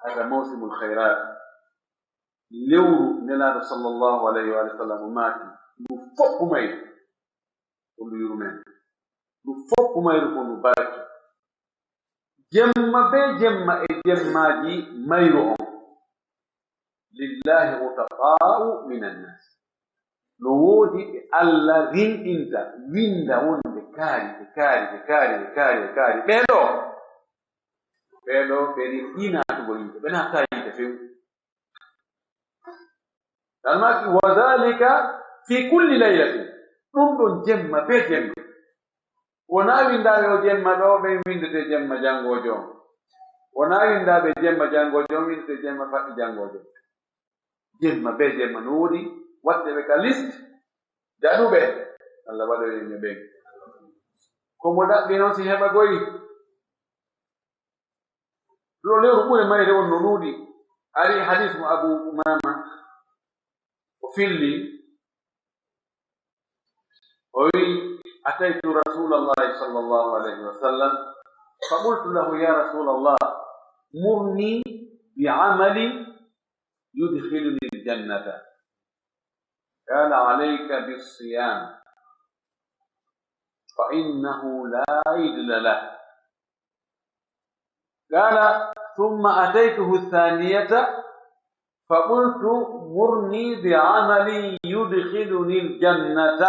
Hada mawsimul khayrat. Lewru Nelaaɗo sallallahu alayhi wa sallam o maaki, ndu fof ko mayru. Ko ndu yurmen. Ndu fof ko mayru, ko ndu baraki. Jemma be jemma e jemmaaji mayru on. Lillahi utaqa'u minan nas. No woodi ɓe Allah rinɗinta, winda wonde kaari, ɓe kaari, ɓe kaari, ɓe kaari, ɓe kaari. Ɓee ɗoo, ɓee ɗoo, ɓe rinɗi naatugol yiite, ɓe naattaa yiite few. Tan maaki, "Wa dhalika fi kulli laylatin." Ɗum ɗon jemma be jemma. Wonaa winndaaɓe o jemma ɗo, ɓen winndete jemma janngoojo on. Wonaa winndaaɓe jemma janngoojo on, winndete jemma faɗɗi janngoojo on. Jemma be jemma no woodi, waɗte ɓe ka list, daɗuɓe. Allah waɗoy en e ɓen. Ko mo ɗaɓɓi non si heɓa goy. Ɗo lewru ɓure mayre on no ɗuuɗi. Ari hadis mo Abu Umama o filli. O wi, أتيت رسول الله صلى الله عليه وسلم فقلت له: يا رسول الله، مرني بعمل يدخلني الجنة. قال: عليك بالصيام فإنه لا عدل له. قال: ثم أتيته الثانية فقلت: مرني بعمل يدخلني الجنة.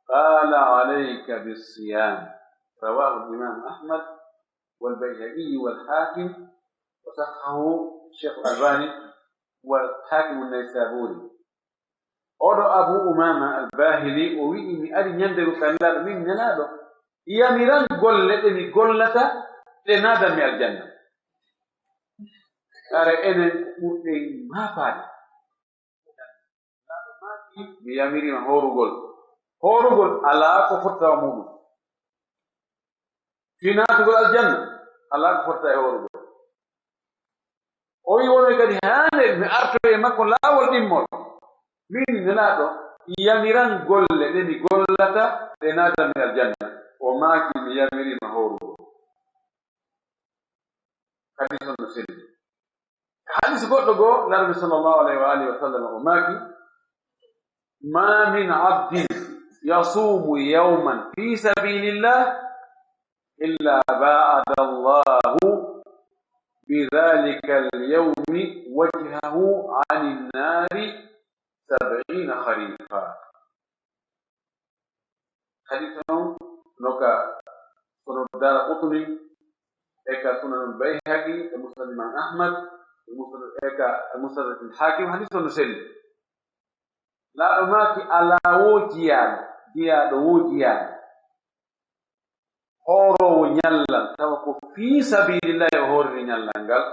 قال: عليك بالصيام. رواه الإمام أحمد والبيهقي والحاكم، وصححه الشيخ الألباني والحاكم النيسابوري. Oɗo Abu Umama Al-Bahili, o wi'i, mi ari ñande go ka Nelaaɗo, min Nelaaɗo, yamiran golle ɗe mi gollata, ɗe naadan mi aljanna. Ara enen ko ɓurɗen maapaade. Nelaaɗo maaki, mi yamiriima hoorugol. Hoorugol alaa ko fotta e muɗum. Fii naatugol aljanna, alaa ko fotta e hoorugol. O wi'i, wonay kadi haande mi artoya e makko laawol ɗimmol. Min Nelaaɗo, yamiran golle ɗe mi gollata, ɗe naadan mi aljanna. O maaki, mi yamiriima hoorugol. Hadiis on no selli. Hadiis goɗɗo goo, Laaɗo men sallallahu alayhi wa alihi wa sallam o maaki, ما من عبد يصوم يوما في سبيل الله إلا باعد الله بذلك اليوم وجهه عن النار سبعين خريفا. Hadiis on no ka Sunan Daaraqutni, e ka Sunanul Bayhaqi, e Musnad Imaam Ahmad, e Musnad, e ka Mustadrakil Haakim, hadiis on no selli. Laaɗo maaki, alaa woo jiyaaɗo, jiyaaɗo woo jiyaaɗo, hooroowo ñallal, tawa ko fii sabiilillaahi o hooriri ñallal ngal,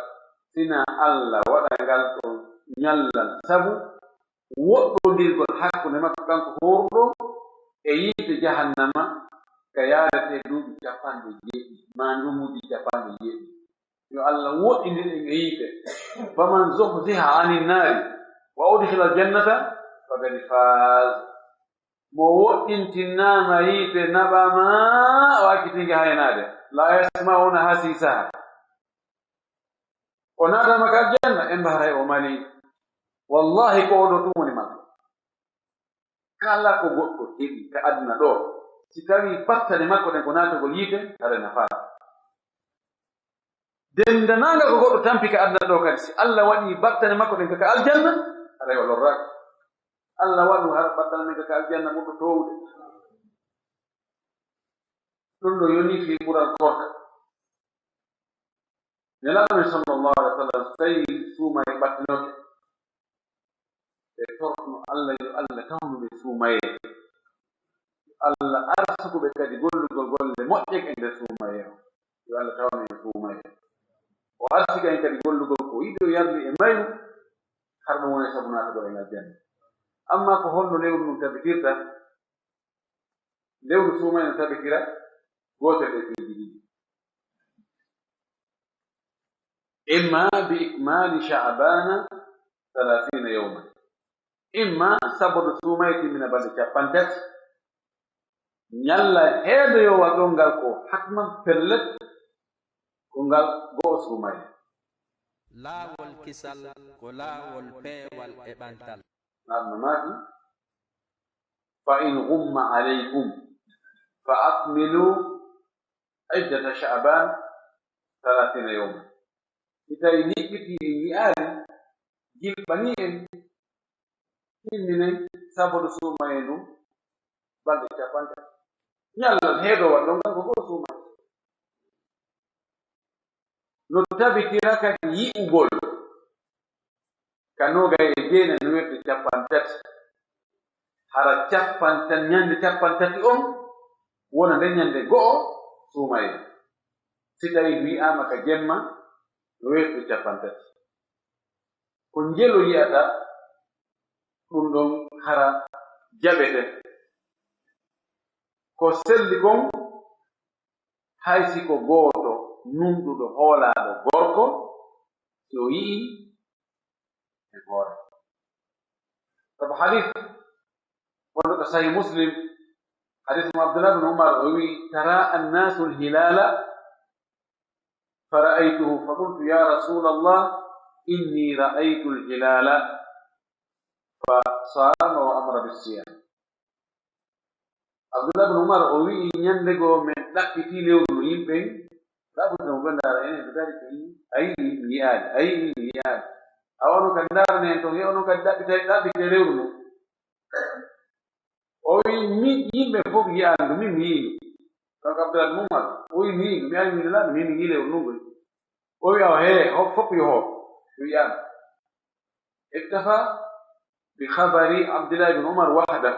sinaa Alla waɗa ngal ɗon ñallal sabu woɗɗondirgol hakkunde makko kanko hooruɗo e yiite jahannama, ka yaaretee duuɓi capanɗe jeeɗiɗi, maa ndumuuji capanɗe jeeɗiɗi. Yo Alla woɗɗindir en e yiite. فمن زحزح عن النار وأدخل الجنة فقد فاز. Mo woɗɗintinaama yiite, naɓaama, o accitike haynaade. لا يسمعون حسيسها. O naataama ka aljanna, en mbaharay o mali. Wallahi, ko oɗo tun woni makko. Kala ko goɗɗo heɓi ka aduna ɗoo, si tawii battane makko ɗen ko naatugol yiite, haray nafaaka. Denndaangal ko goɗɗo tampi ka aduna ɗoo kadi, si Alla waɗii battane makko ɗen ka, ka aljanna, haray o lorraaki. Alla waɗu hara battane men ka, ka aljanna ɓurɗo toowude. Ɗun ɗoo yonii fii ɓural korka. Nelaaɗo men sallallahu alaihi wasallam, so tawii suumayee ɓattinoke, ɓe torno Alla, yo Alla tawnu ɓe suumayee. Yo Alla arsuku ɓe kadi gollugol golle moƴƴe e nder suumayee on. Yo Alla tawnu en suumayee. O arsika en kadi gollugol ko yiɗi, o yarli e mayru, har ɗum woni sabu naatugol en aljanna. Amma ko holno lewru ndun tabitirta? Lewru suumayee no tabitira gootel e piiji ɗiɗi. إما بإكمال شعبان ثلاثين يوما. Imma sabodo suumayee timmina balɗe cappanɗe tati, ñallal heedoyowal ɗon ngal ko hatman pellet, ko ngal go'o suumayee. Laawol kisal ko laawol peewal e ɓantal. Laamɗo maaki, فإن غم عليكم فأكملوا عدة شعبان ثلاثين يوما. Si tawii niɓɓitii en, yi'aali, jilɓanii en, timminen sabodo suumayee ndun balɗe cappanɗe tati. Ñallal heedowal ɗon ngal ko go'o suumayee. No tabitira kadi yi'ugol ka noogay e jeenay no wirde cappanɗe tati. Hara cappanɗe tati, ñande cappanɗe tati on wona nden ñande go'o suumayee. Si tawii wi'aama ka jemma, no wirde cappanɗe tati. Ko njelo yi'ata, ɗun ɗon hara jaɓete. Ko selli kon, hay si ko gooto nunɗuɗo hoolaaɗo gorko, si o yi'ii e hoore. Sabu hadiis wonɗo ka Sahih Muslim, Hadis mo Abdullah bin Umar, o wi: "Tara annasu al-hilala, fara'aytuhu, faqultu, ya Rasulallah, inni ra'aytu al-hilala." Fa sama wa amara bis-siyam. Abdullah bin Umar o wi: "Ñande goo men ɗaɓɓiti lewru ndu, yimɓe ɗaɓɓuti ɗum, ɓe ndaara enen ɓe dari ko yii, a yi'i mi yi'aali, a yi'i mi yi'aali. A wano kadi ndaarane en ton, he onon kadi ɗaɓɓitay, ɗaɓɓite lewru ndu." O wi: "Min yimɓe fof yi'aali ndu, min mi yi'i ndu." Kanko Abdullah bin Umar o wi: "Mi yi'i ndu, mi ari mi laaɗo, min mi yi'i lewru ndu ngoy." O wi: "Awa he, ho-, fof yo ho, mi yi'aali." Iktafa bi khabari Abdullah bin Umar wahda.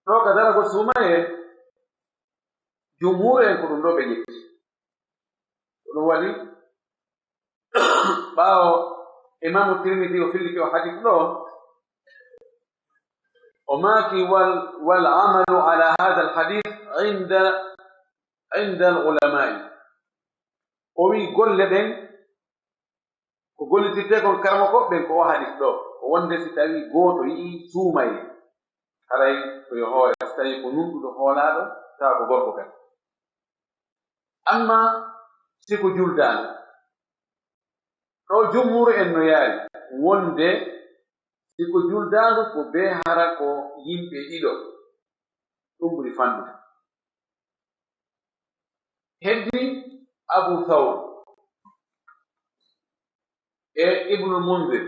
Ɗo ka daragol suumayee, jumhuur en ko ɗum ɗo ɓe ƴetti. Ko ɗum waɗi ɓaawo Imaamu Tirmidi o fillike o hadis ɗo, o maaki: "Wal, wal amalu ala hadha al hadis inda, inda al ulamai." O wi golle ɗen ko gollitirtee kon karamokooɓe ɓen ko o hadis ɗo, ko wonde si tawii gooto yi'ii suumayee, haray ko yo hoore, si tawii ko nunɗuɗo hoolaaɗo, tawa ko gorko kadi. Amma si ko juldaandu, ɗo jumhuur en no yaari wonde si ko juldaandu ko bee hara ko yimɓe ɗiɗo, ɗum ɓuri fanɗude. Heddi Abu Thawr e Ibnul Munzir.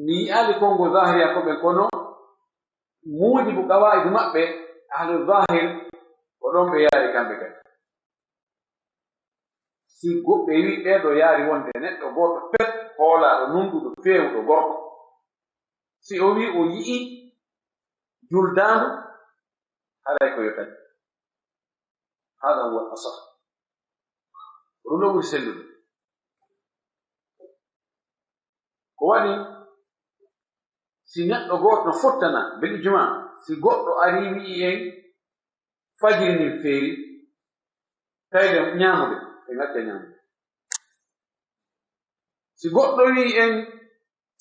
Mi yi'aali konngol zaahiriyankooɓe, kono muujibu qawaa'idu maɓɓe, ahlu zaahir, ko ɗon ɓe yaari kamɓe kadi. Si goɗɗo e wi ɓee ɗo yaari wonde neɗɗo gooto pet, hoolaaɗo, nunɗuɗo, feewuɗo, gorko. Si o wi o yi'i juldaandu, haray ko yotani. Hada huwa al-asah. Ko ɗum ɗo ɓuri sellude. Ko waɗi, si neɗɗo gooto no fottana, bil ijma, si goɗɗo ari wi'i en, fajiri ndin feeri, tawde ñaamude, en acca ñaamude. Si goɗɗo wi'i en,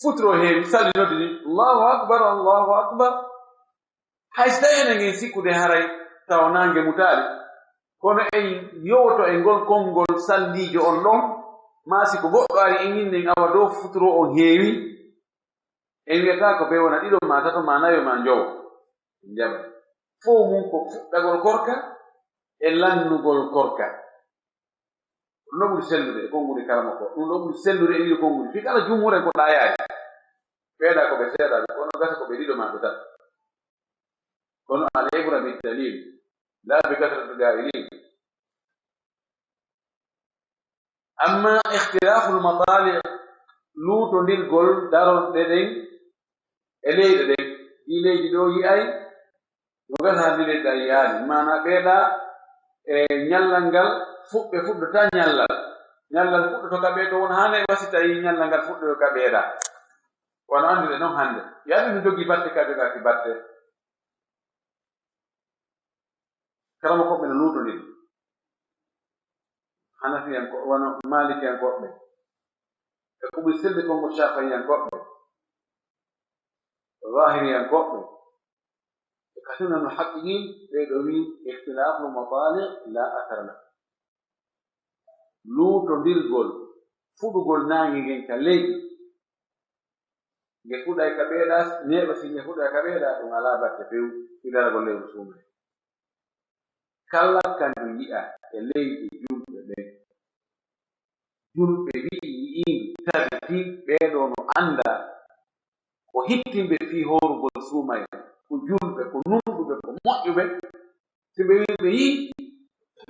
futuro heewi, salli noddi ni, "Allahu akbar, Allahu akbar." Hay si tawii enen en sikkude haray tawa naange mutaali, kono en yowoto e ngol konngol salliijo on ɗon, maa si ko goɗɗo ari en inni en awa dow futuro on heewi, en wiyata ko ɓe wona ɗiɗo maa tato maa nayo maa njowo. En jaɓa. Fow mum ko fuɗɗagol korka e lannugol korka. Ɗum ɗo ɓuri sellude e konguɗi kala makko. Ɗum ɗo ɓuri sellude e ɗiɗi konguɗi. Fii kala jumhuure ko ɗayaari. Ɓeeɗa ko ɓe seeɗa, kono gasa ko ɓe ɗiɗo maa ɓe tato. Kono al ibra bid dalil, la bi kasrati qaa'ilin. Amma ikhtilaful matali', luutondirgol darorɗe ɗen e leyɗe ɗen, ɗii leydi ɗo yi'ay, no gasa ndi leydi ɗa yi'aali. Maana ɓeeɗa e ñallal ngal fuɗɓe fuɗɗota ñallal. Ñallal fuɗɗoto ka ɓeeɗo won haanay wa si tawi ñallal ngal fuɗɗoto ka ɓeeɗa. Wano annduɗe non hannde. Yaani no jogii batte ka jogaaki batte. Kala mo koɓɓe no luutondiri. Hanafiyanko-, wano Maalikiyankooɓe. E ko ɓuri sellude konngol Shaafi'iyankooɓe. Zaahiriyankooɓe. E ka sunanul haqqiqiin, ɓee ɗo wi'i ikhtilaful matali' la athara lahu. Luutondirgol, fuɗugol naange ngen ka leydi. Nge fuɗay ka ɓeeɗa, neeɓa si nge fuɗay ka ɓeeɗa, ɗum alaa batte few, fi daragol lewru suumayee. Kala ka ndu yi'a e leydi julɓe ɓen, julɓe wi'i yi'i ndu, tabiti ɓee ɗo no annda ko hittimɓe fii hoorugol suumayee, ko julɓe, ko nunɗuɓe, ko moƴƴuɓe, si ɓe wi'i ɓe yi'i,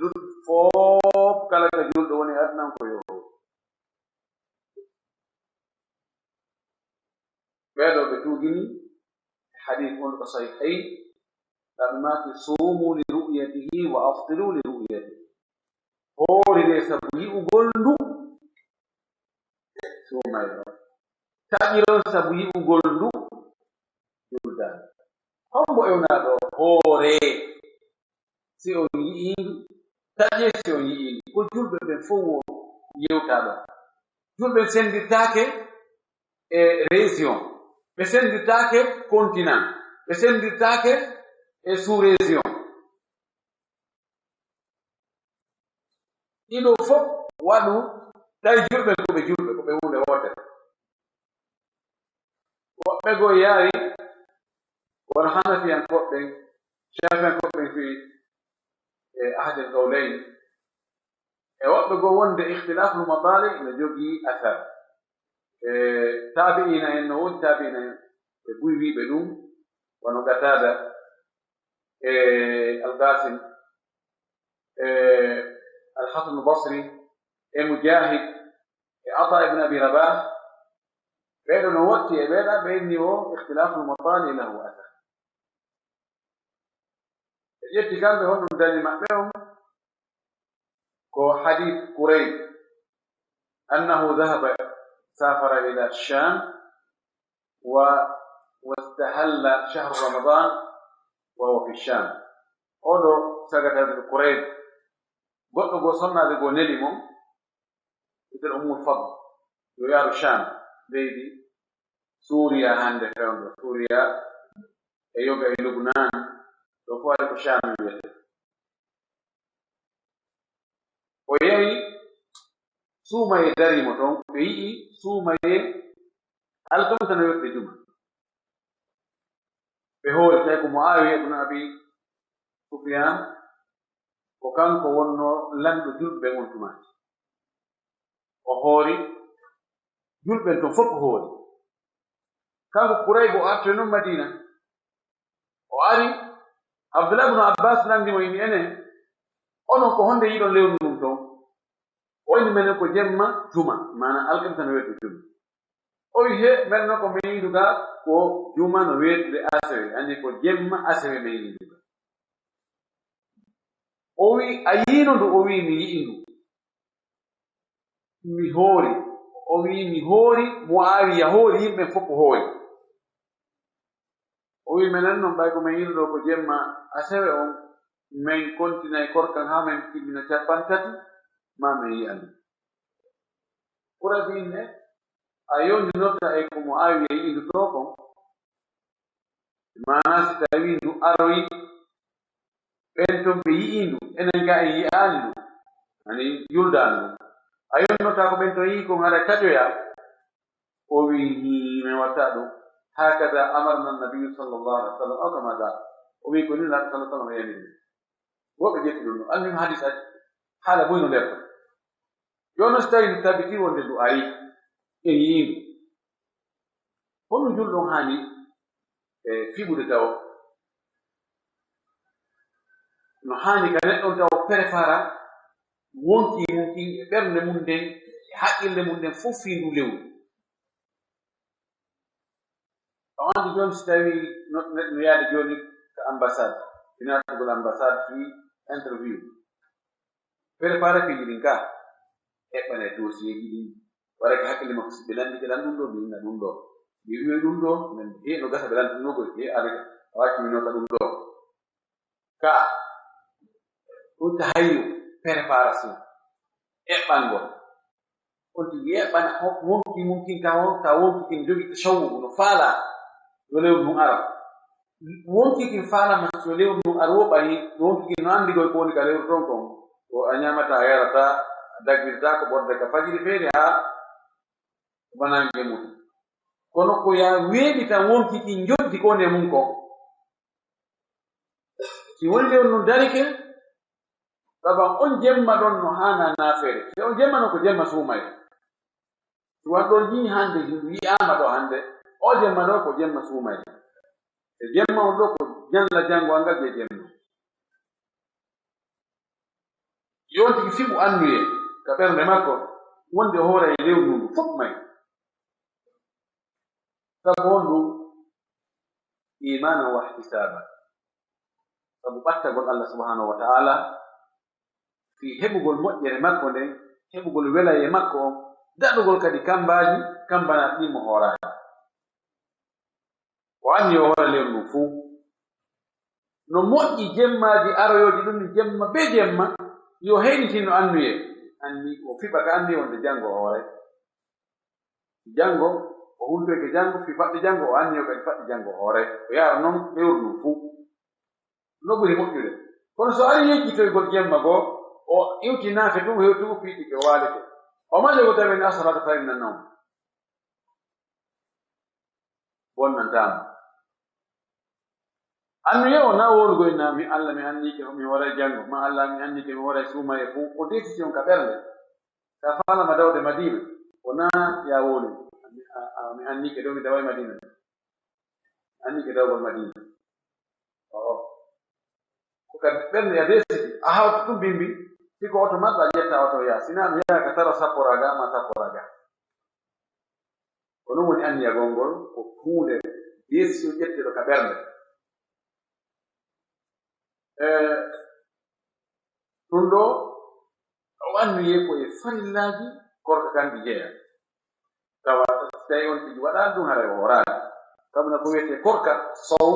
luttuɓe fof kala ka julɗo woni adnan ko yo. Ɓee ɗo ɓe tuugini e hadiis on ko sahihayn, Nabi maaki, "Suumu li ru'yatihi wa aftiru li ru'yatihi." Hoorire sabu yi'ugol ndu, suumayee. Taƴiron sabu yi'ugol ndu, julda. Hombo ewnaa ɗo hoore? Si on yi'ii ndu, taƴee si on yi'ii ndu. Ko julɓe ɓen fof wo yewtaa ɗon. Julɓe sendirtaake e région. Ɓe senndirtaake continent, ɓe senndirtaake e sous-région. Ɗiɗo fof waɗu, tawi julɓe ko ɓe julɓe, ko ɓe huunde wootere. Woɓɓe goo yaari, won Hanafiyankooɓe ɓen, Shafiyankooɓe ɓen fii e Ahdil Qawlayn. E woɓɓe goo wonde ikhtilaful matali' no jogii asar. E taabi'iina en, no woodi taabi'iina en ɓe buy wiiɓe ɗum, wano Qataada, e Al-Qasim, e Al-Hasan Al-Basri, e Mujahid, e Ata ibn Abi Rabah. Ɓeeɗo no wotti e ɓeeɗa, ɓe inni o ikhtilaful matali' lahu asar. Ɓe ƴetti kamɓe honɗum dalil maɓɓe on, ko hadith Kurayb, annahu dhahaba, safara ila Sham, wa wastahalla shahru Ramadan wa huwa fi Sham. Oɗo sagata Kurayb, goɗɗo goo sonnaajo goo neli mo, wiyetee Ummul Fadl, yo yaaru Sham, leydi Suuriya hannde fewndo, Suuriya e yoga e Lubnaan, ɗo fof ari ko Sham wiyetee. O yehi, suumayee darii mo toon, ɓe yi'i suumayee alkamisa no wirde juma. Ɓe hoori, tawi ko Muawiya ibn Abi Sufyan, ko kanko wonnoo lanɗo julɓe ɓen on tuma. O hoori, julɓe ɓen ton fof o hoori. Kanko Kurayb o artoyi non Madina. O ari, Abdullah ibn Abbas lanndi mo, inni, enen, onon ko honde yi'uɗon lewru ndun ton? O inni, menen ko jemma juma, maanaa alkamisa no wirde juma. O wi, he, men non ko men yi'undu ga ko juma no weetude asewe, anndi ko jemma asewe men yi'undu ga. O wi, a yi'ino ndu? O wi, mi yi'i ndu. Mi hoori. O wi, mi hoori, Muawiya hoori, yimɓe fof ko hoori. O wi, menen non, ɓay ko men yi'uno ɗo ko jemma asewe on, men kontinay korkan haa men timmina cappanɗe tati, ma men yi'a ndu. Kurabi inne, a yondinorta e ko Muawiya yi'indu to kon? Maanaa si tawii ndu aroyi, ɓen ton ɓe yi'ii ndu, enen ga en yi'aani ndu, ani yuldaani ndu. A yondinorta ko ɓen ton yi'ii kon hara taƴoya? O wi, hii, men watta ɗum. Hakada amarana nabiyyu sallallahu alaihi wasallam, aw kama qala. O wi, ko ni Nulaaɗo sallallahu alaihi wasallam yamiri. Woɓɓe ƴetti ɗum ɗo. Almuhim, hadis adi. Haala boy no nder ɗon. Jooni, so tawii ndu tabitii wonde ndu ari, en yii ndu. Honno julɗo on haani, e, fiɓude tawo? No haani ka neɗɗo on tawo prépara wonki mum kin e ɓernde mum nden, e haqqille mum nden fof fii ndu lewru. On anndi jooni, si tawii no, neɗɗo no yaade jooni ka ambassade, finatugol ambassade fii interview. Préparé piiji ɗin ka, eɓɓana e dossier ji ɗin, waɗa ka hakkille makko, si ɓe lanndike lan ɗum ɗo, mi inna ɗum ɗo. Mi wi'oy ɗum ɗo, men he no gasa ɓe lanndunoo ko he ari ka, a wacci mi nota ɗum ɗo. Ka, ɗum ka hayru préparation, eɓɓangol. On tigi eɓɓana ho-, wonki mum kin ka won-, ka wonki kin jogi tashawwu no faala yo lewru ndun ara. Wonki kin faala ma yo lewru ndun ar wo ɓayi, wonki kin no anndi goy ko woni ka lewru ton kon. Ko a ñaamata, a yarata, a daggirta ko ɓorde ka fajiri feere haa banange mutu. Kono ko ya weeɓi tan wonki kin joddi ko woni e mum kon. Si woni lewru ndun darike, sabu on jemma ɗon no haana naafeede. Si on jemma non ko jemma suumayee. Si wan ɗon nii hannde, hindu yi'aama ɗo hannde, o jemma ɗo ko jemma suumayee. E jemma on ɗo ko ñalla janngo angal je jemma. Yo on tigi fiɓu annduye ka ɓernde makko, wonde o hoora e lewru ndu fof may. Sabu honɗum? Iimaanan wa ihtisaaban. Sabu ɓattagol Allah subhanahu wa ta'ala, fii heɓugol moƴƴere makko nden, heɓugol welayee makko on, daɗugol kadi kambaaji, kambanaaɗi ɗin mo hooraani. O anni yo hoora lewru ndun fuu. No moƴƴi jemmaaji aroyooji ɗum jemma bee jemma, yo heynitin no annuyee. Anni o fiɓa ka anni wonde janngo o hooray. Janngo O hultoyke janngo, fii faɗɗi janngo, o anniyo kadi faɗɗi janngo hoore. O yahra non lewru ndun fuu. No ɓuri moƴƴude. Kono so ari yejjitoygol jemma goo, o iwti naafe tun, hewti o fiitike, o waalike. O maƴogo tawi en asrata fa inna nawm. Bonnantaama. Anniye o na wowlugol na mi Alla mi annike mi waray janngo, ma Alla mi annike mi waray suumaye fuu. O décision ka ɓernde. Ka faalama dawde Madina, o na ya wowli. A, a, mi annike dow mi daway Madina. Anni ke dawgol Madina. Oo. Ko kadi ɓernde e deesiti, a hawta ɗum bimbi, si ko oto maɗɗa ƴetta oto yaa, si naa ɗum yaha ka taro sapporaa ga, ma sapporaa ga. Ko ɗum woni anniyagol ngol, ko huunde deesiti ƴetteɗo ka ɓernde. E, ɗum ɗo, o anniyee ko e farillaaji korka kan ɗi jeyaa. Tawa, tawi on tigi waɗaali ɗum, haray o horaali. Sabu na ko wiyetee korka, sow,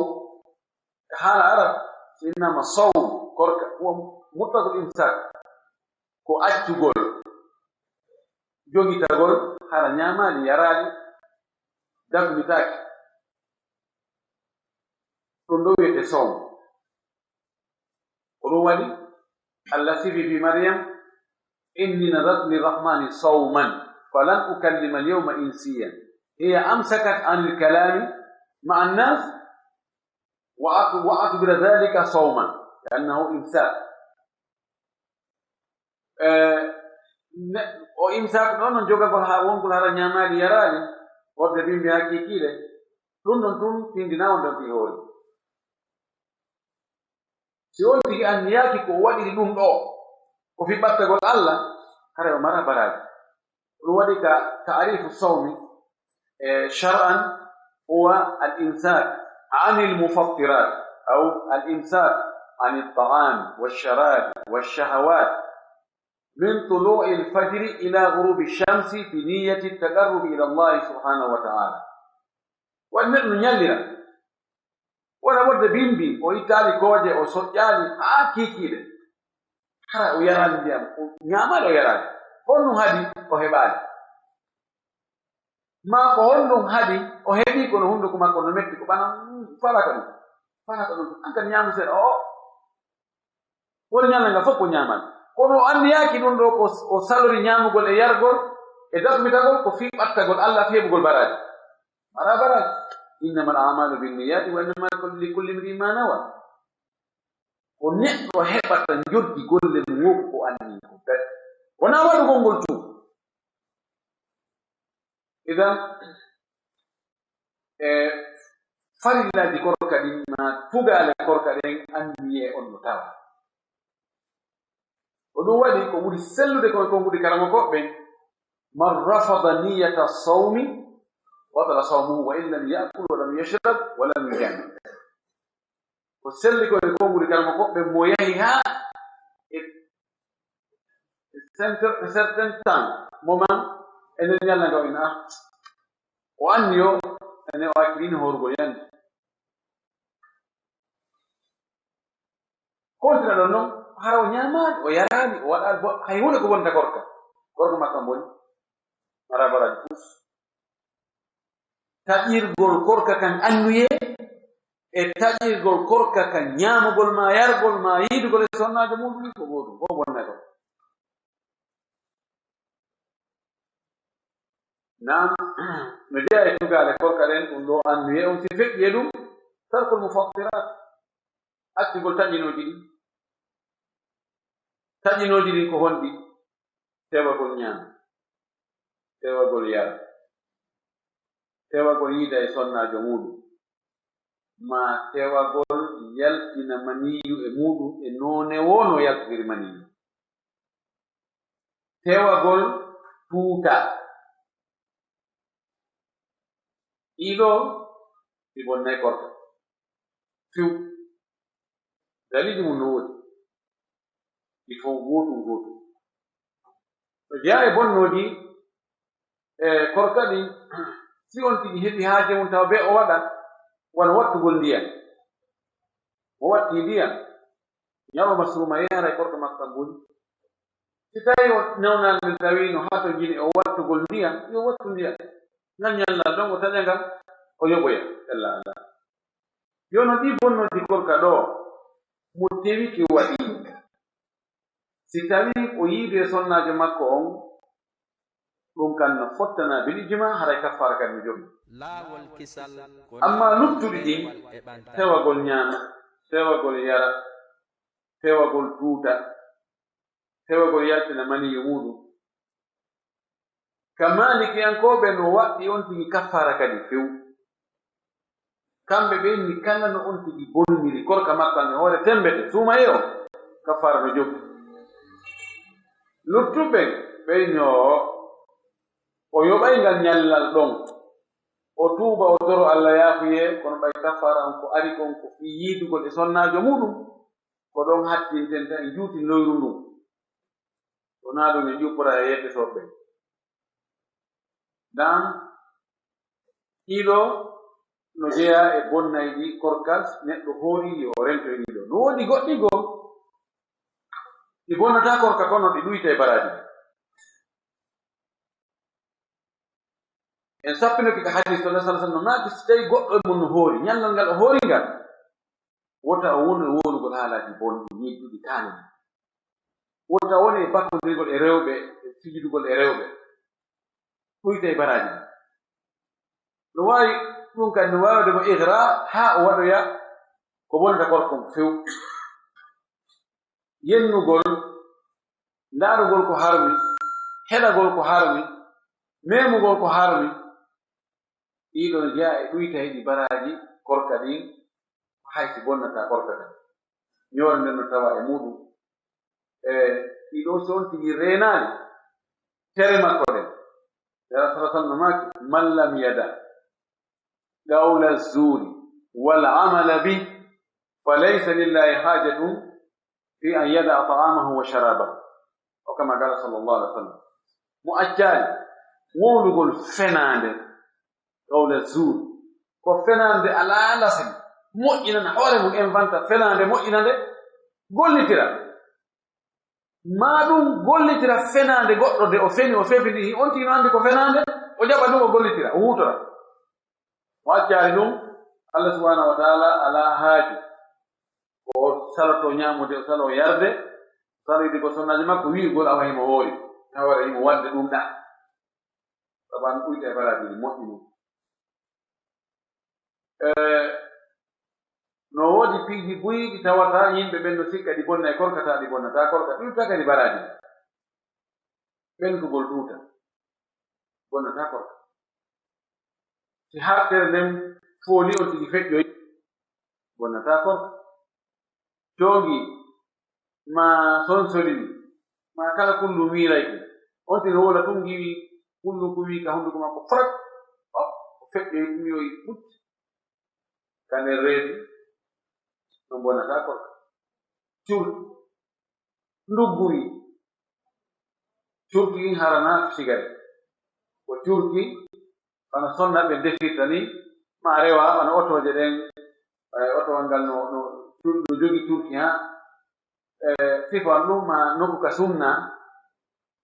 ka haala Arab, so innama sow, korka, huwa mutlaqul imsak, ko accugol, jogitagol, hara ñaamaali, yaraali, dagmitaaki. Ɗum ɗo wiyetee sow. Ko ɗum waɗi Allah sifi fii Maryam, "Inni nadartu lirrahmani sawman, falan ukallima alyawma insiya." Hiya amsakat anil kalami ma'a nnas wa at-, wa atbira dhalika sawman, li'annahu imsak. Eh, ne-, o imsak ɗon non jogagol haa wongol hara ñaamaali yaraali, wonde bimbi haa kiikiiɗe, ɗum ɗon tun tindina on ɗon fii hoore. Si on tigi anniyaaki ko o waɗiri ɗum ɗoo, ko fii ɓattagol Allah, haray o mara baraaji. Ɗum waɗi ka ta'arifu sawmi, eh, shar'an huwa al-imsak anil mufattirat, aw al-imsak anit ta'am wash-sharab wash-shahawat min tulu'il fajri ila ghurubi shamsi bi niyyati taqarrubi ila Allah subhanahu wa ta'ala. Waɗi neɗɗo no ñallira, wona wonde bimbi, o ittaali kooƴe, o soƴƴaali haa kiikiiɗe. Hara o yaraali ndiyam, o ñaamaali, o yaraali. Honɗum haɗi o heɓaali? Maa ko honɗum haɗi o heɓi, kono hunnduko makko no metti, ko ɓana, mm, faalaa ka ɗum. Faalaa ka ɗum. An kan ñaamu seeɗa, o, o. Woni ñalnde ngal fof ko ñaamal. Kono o anniyaaki ɗum ɗoo ko o salori ñaamugol e yargol e dakmitagol ko fii ɓattagol Allah, fii heɓugol baraaji. Mara baraaji. Innamal a'malu binniyati wa innama likulli imri'in ma nawa. Ko neɗɗo heɓata njoddi golle mum woo ko o anniyi ko bet. Wonaa waɗugol ngol tun. Idan, e farillaaji korka ɗin, ma tugaale korka ɗen, anniyee on no tawa. Ko ɗum waɗi ko ɓuri sellude ko e konnguɗi karamokooɓe ɓen, "Man rafada niyata sawmi, batala sawmuhu wa in lam ya'kul wa lam yashrab wa lam yujami." Ko selli ko e konnguɗi karamokooɓe ɓen, mo yahi haa e, e center-, e certain temps, moment, e nder ñalnde nga o ina, ah, o anniyo, ene o acciri hoorugol yande. Kontina ɗon non, hara o ñaamaali, o yaraali, o waɗaali bo-, hay huunde ko bonta korka. Korka makka mboni, mara baraaji fus. Taƴirgol korka kan anniyee, e taƴirgol korka kan ñaamugol ma yargol ma yiidugol e sonnaajo muuɗum ko gootum, fof bonnay korka. Naam, no jeyaa e tugaale korka ɗen, ɗum ɗoo anniyee on si feƴƴi e ɗum, tarkul mufattirat, accugol taƴinooji ɗin. Taƴinooji ɗin ko honɗi? Tewagol ñaama, tewagol yara, tewagol yiida e sonnaajo muuɗum, maa tewagol yaltina maniyu e muuɗum e noone woo no yaltiri maniyu. Tewagol tuuta. Ɗii ɗoo, ɗi bonnay korka. Few. Daliiji mum no woodi. Ɗi fow gootum gootum. No jeyaa e bonnooji, e korka ɗin, si on tigi heɓi haaje mum tawa bee o waɗa, wano wattugol ndiyam. O watti ndiyam, ñalawma suuma yaara e korka makka mboni. Si tawii o nawnaali min tawi no hatojini o wattugol ndiyam, yo wattu ndiyam. Ngal ñallal ɗon o taƴa ngal, o yoɓoya. Ella ala. Yo no ɗi bonnooji korka ɗo, mo tewiki waɗi. Si tawii o yiidi e sonnaajo makko on, ɗum kan no fottana bil ijma, haray kaffaara kadi no jogi. Laawol kisal ko amma luttuɗi ɗin, tewagol ñaama, tewagol yara, tewagol tuuta, tewagol yaltina maniyu muuɗum. Ka maalikiyankooɓe no waɗɗi on tigi kaffaara kadi few. Kamɓe ɓe inni kala no on tigi bonniri korka makko an e hoore tembete, suumayee on, kaffaara no jogi. Luttuɓe ɓe inni o, o yoɓay ngal ñallal ɗon. O tuuba, o toro Alla yaafuyee, kono ɓay kaffaara on ko ari kon ko fii yiidugol e sonnaajo muuɗum, ko ɗon hattinten tan e juuti loyru ndun. Wonaa ɗum en ƴuppora e yeddotooɓe ɓen. Dan, ɗiɗo no jeyaa e bonnayɗi korka, neɗɗo hooriiɗi o rentoy ɗiɗo. No woodi goɗɗi goo, ɗi bonnataa korka kono ɗi ɗuyta e baraaji. En sappinoki ka hadis, sallallahu alaihi wasallam no maaki, si tawi goɗɗo e mon no hoori, ñallal ngal o hoori ngal, wota o wonu e wowlugol haalaaji bonɗi, ñidduɗi, kaani. Wota o wonu e bakkondirgol e rewɓe, e fijidugol e rewɓe. Ɗuyta e baraaji. No waawi, ɗum kadi no waawde mo igra haa o waɗoya ko bonnata korka on few. Yennugol, ndaarugol ko harmi, heɗagol ko harmi, memugol ko harmi, ɗiɗo no jeyaa e ɗuytayɗi baraaji korka ɗin, hay si bonnataa korka kan. Ñoore nden no tawa e muuɗum. E ɗiɗo, si on tigi reenaali tere makko ɗen, Yara sala sallam maaki, "Man lam yada qawla zuri wal amala bi, fa laysa lillahi hajatun fi an yada ta'amahu wa sharabahu." O kama qala sallallahu alaihi wasallam. Mo accaali wowlugol fenaande, qawla zuri, ko fenaande alaa lasli, moƴƴinana hoore mum, en vanta fenaande, moƴƴina nde, gollitira. Maa ɗum gollitira fenaande goɗɗo de o feni, o fefini, on tigi no anndi ko fenaande, o jaɓa ɗum o gollitira, o huutora. O accaali ɗum, Allah subhanahu wa ta'ala alaa haaju. Ko o saloto ñaamude, o salo yarde, saloyde ko sonnaaji makko, wi'ugol awa himo hoori, awa himo waɗde ɗum ɗa. Sabu an ɗuyta e baraaji ɗi moƴƴi ɗum. E, no woodi piiji buy ɗi tawata yimɓe ɓen no sikka ɗi bonna e korka, ta ɗi bonnata korka, ɗuyta kadi baraaji. Ɓentugol ɗuuta, bonnata korka. Si hartere nden fooli on tigi feƴƴoy, bonnata korka. Coongi, ma sonsolini, ma kala kullu miiray ko. On tigi wowla tun ngiwi kullu ko wi ka hunduko makko, frat, o, o feƴƴoy, ɗum yoyi, pucci. Ka nder reedu, no bonnata korka. Curki, nduggu wi. Curki ɗin harana sigari. Ko curki, wano sonnaaɓe defirta ni, ma rewa, wano otooje ɗen, e, otowal ngal no, no, no jogi curki ha, e, sifan ɗum ma nokku ka sunna,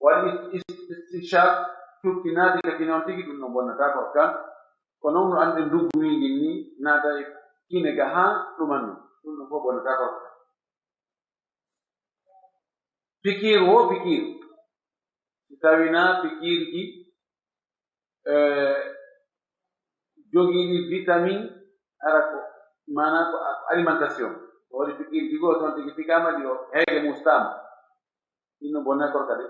waɗi is-, is-, istinshaq, curki naati ka kine on tigi, ɗum no bonnata korka. Ko non no anndi nduggu wi ngin ni, naata e kine ga ha ɗuman non. Ɗum no fof bonnata korka. Pikiir wo pikiir. Si tawii na pikiirji, eh, jogiiɗi vitamin, ara ko, maanaa ko a-, alimentation. Ko waɗi pikiirji goo, so on tigi pikaama ɗi, o heege mustaama. Ɗin no bonna korka de.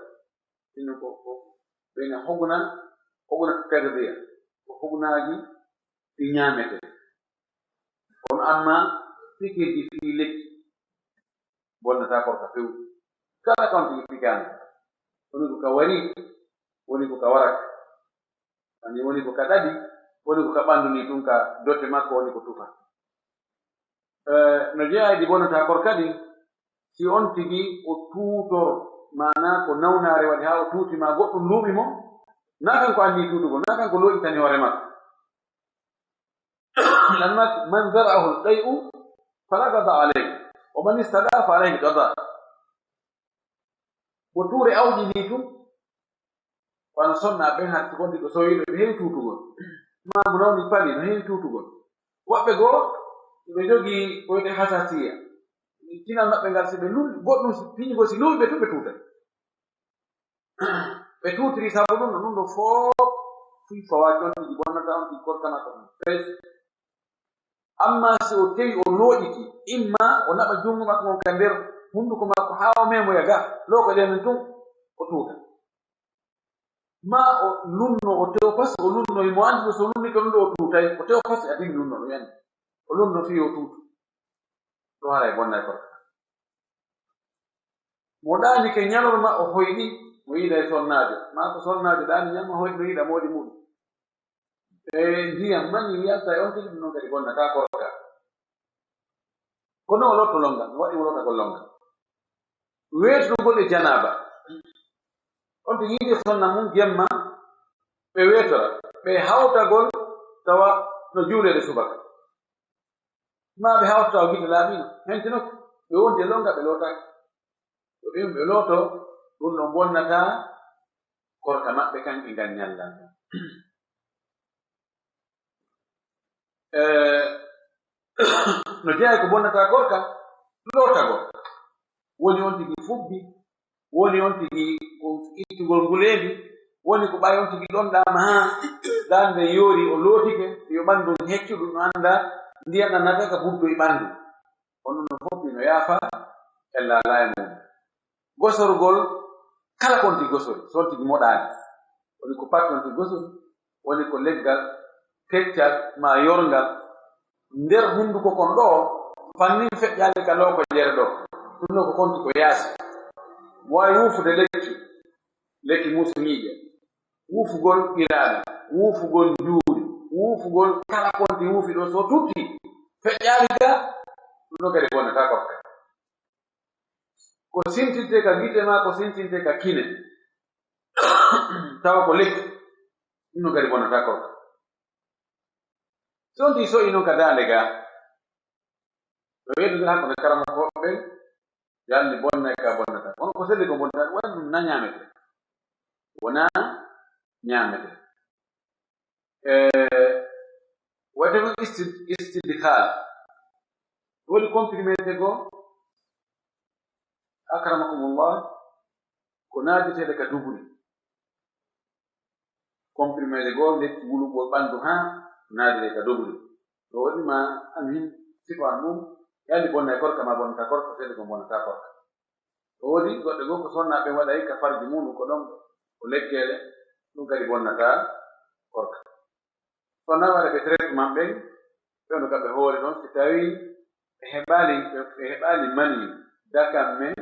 Ɗin no ko, ko, ɓe ne hogna, hogna ko kadi riya. Ko hognaaji ɗi ñaametee. Kono amma pikiirji fii lekki, bonnata korka few. Kala ka on tigi pigaama, woni ko ka wari, woni ko ka waraka. Ani woni ko ka ɗaɗi, woni ko ka ɓanndu ni tun ka dotte makko woni ko tufa. Eh, no jeyaa e ɗi bonnata korka ɗin, si on tigi o tuutor, maanaa ko nawnaare waɗi haa o tuuti maa goɗɗum luuɓi mo, naa kanko anni tuutugol, naa kanko looƴitani hoore makko. Lan ma-, man zara'ahu al-qay'u fala qada alayhi, wa man istada fa alayhi al-qada. Ko tuure awƴi ni tun, Wano sonnaaɓe ɓen, hatti wonti ko sowiiɓe, ɓe heewi tuutugol. Maamu nawni pali, no heewi tuutugol. Woɓɓe goo, ɓe jogii ko wiyetee hasasiya. Kinal maɓɓe ngal, si ɓe lul-, goɗɗum si, piiji goo si luuwi ɓe tun, ɓe tuuta. Ɓe tuutiri sabu ɗum, no ɗum ɗo fof fii fawaaki on tigi bonnata, on tigi korka makko ɗum. Fes. Amma si o tewi o looƴiki, imma o naɓa junngo makko ngon ka nder hunnduko makko haa o meemoya ga, lookoɗen men tun, o tuuta. Ma o lunno, o tew pas, o lunno, himo anndi so o lunnike ɗum ɗo o tuutay, o tew pas, a tigi lunno ɗum yani. O lunno fii o tuutu. Ɗum haray bonnay korka. Mo ɗaanike ñalorma o hoyɗi, mo yiida e sonnaajo. Ma ko sonnaajo ɗaani ñalorma hoyɗi, no yiida moodi muɗum. E ndiyam mani yalta e on tigi, ɗum noon kadi bonnataa korka. Kono o lotto lonngal, no waɗi o lottagol lonngal. Weetugol e janaaba. On tigi yiidi e sonna mum jemma, ɓe weetora, ɓe hawtagol tawa no juuleede subaka. Ma ɓe hawtata o gite laaɓiino, hentinoke, ɓe wondi e lonngal, ɓe lootaaki. Ko ɓe, ɓe looto, ɗum ɗon bonnataa korka maɓɓe kan e ngal ñallal. E, no jeyaa ko bonnataa korka, lootagol. Woni on tigi fubbi, woni on tigi ko ittugol nguleendi, woni ko ɓay on tigi ɗonɗaama haa daande yoori, o lootike, yo ɓanndu heccu ɗum, no annda ndiyan ɗan naata ka buddo e ɓanndu. Kono no foppi no yaafa e laalaa e mum. Gosorgol kala kon tigi gosori, so on tigi moɗaani. Woni ko patton tigi gosori, woni ko leggal, keccal, maa yorngal. Nder hunnduko kon ɗo, fannin feƴƴaali ka lookojere ɗo. Ɗum ɗo ko konti ko yaasi. Mo waawi wuufude lekki, lekki muusiniiɗe, wuufugol ɓiraali, wuufugol njuuri, wuufugol kala konti wuufi ɗo, so tutti, feƴƴaali ga, ɗum ɗo kadi bonnataa korka. Ko sintinte ka gite maa, ko sintinte ka kine, tawa ko lekki, ɗum ɗo kadi bonnataa korka. So on tigi so'i non ka daande ga, no weetude hakkunde karamokooɓe ɓen, yalni bonnay ka bonnata. Kono ko selli ko bonnata, wonaa ɗum na ñaamete. Wonaa ñaamete. E, wayte ko isti-, istidkhal. Woni comprimé goo, akramakumullah, ko naadeteeɗe ka duburi. Comprimé goo, lekki wulugol ɓanndu haa naadire ka doguri. Ɗo waɗi ma an hin sifaan mum, yalni bonnay korka maa bonnataa korka, selli ko bonnataa korka. Ɗo woodi goɗɗe goo ko sonnaaɓe ɓen waɗay ka farji mum, ko ɗon ko lekkeele, ɗum kadi bonnataa korka. Sonnaaɓe waɗa ɓe traitement ɓen, ɓe no ka ɓe hoore ɗon, si tawii ɓe heɓaali, ɓe, ɓe heɓaali mani, dakan men,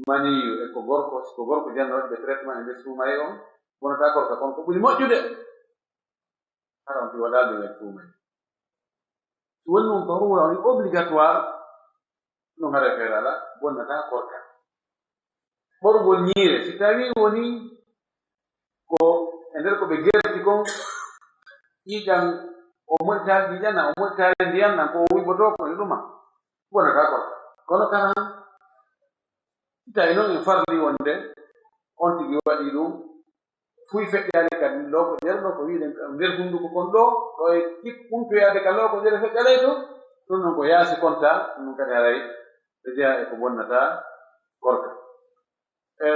maniyu e ko gorko, si ko gorko janno waɗi ɓe traitement e nder suumaye on, bonnataa korka, kono ko ɓuri moƴƴude, hara on tigi waɗaali ɗum e suumaye. So woni noon daruura, woni obligatoire, ɗum hara feere alaa, bonnataa korka. Ɓorgol ñiire, si tawii woni ko e nder ko ɓe gerti kon, ƴiiƴan, o moƴƴitaali ƴiiƴan na, o moƴƴitaali ndiyan na, ko o wiɓotoo ko e ɗuma, bonnataa korka. Kono kara, si tawii noon en farli wonde on tigi waɗi ɗum, fuy feƴƴaali kadi lookojere ɗo, ko wiɗen ka nder hunnduko kon ɗo, ɗo e kip-, ɓuntoyaade ka lookojere feƴƴalay to, ɗum noon ko yaasi konta, ɗum noon kadi haray ɓe jeyaa e ko bonnataa korka. E,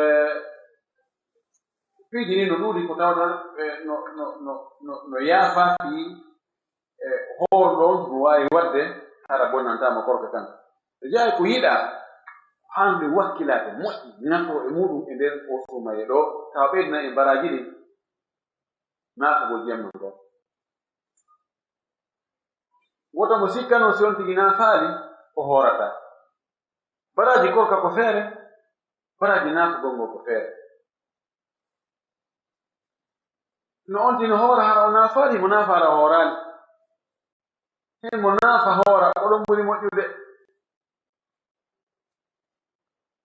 piiji ni no ɗuuɗi ko tawata, e, no, no, no, no, no yaafaa fii e, hoorɗo on no waawi waɗde, hara bonnantaa mo korka kan. E jeyaa ko yiɗaa, haanɗo wakkilaade moƴƴi, nafoo e muuɗum e nder oo suumayee ɗoo, tawa ɓeydana en baraaji ɗin, naafugol jemma ngon. Wota mo sikkanoo si on tigi naafaali, o hoorataa. Baraaji korka ko feere, baraaji naafugol ngol ko feere. No on tigi no hoora hara o naafaali, mo naafa hara o hooraali. Himo naafa hoora, ko ɗon ɓuri moƴƴude.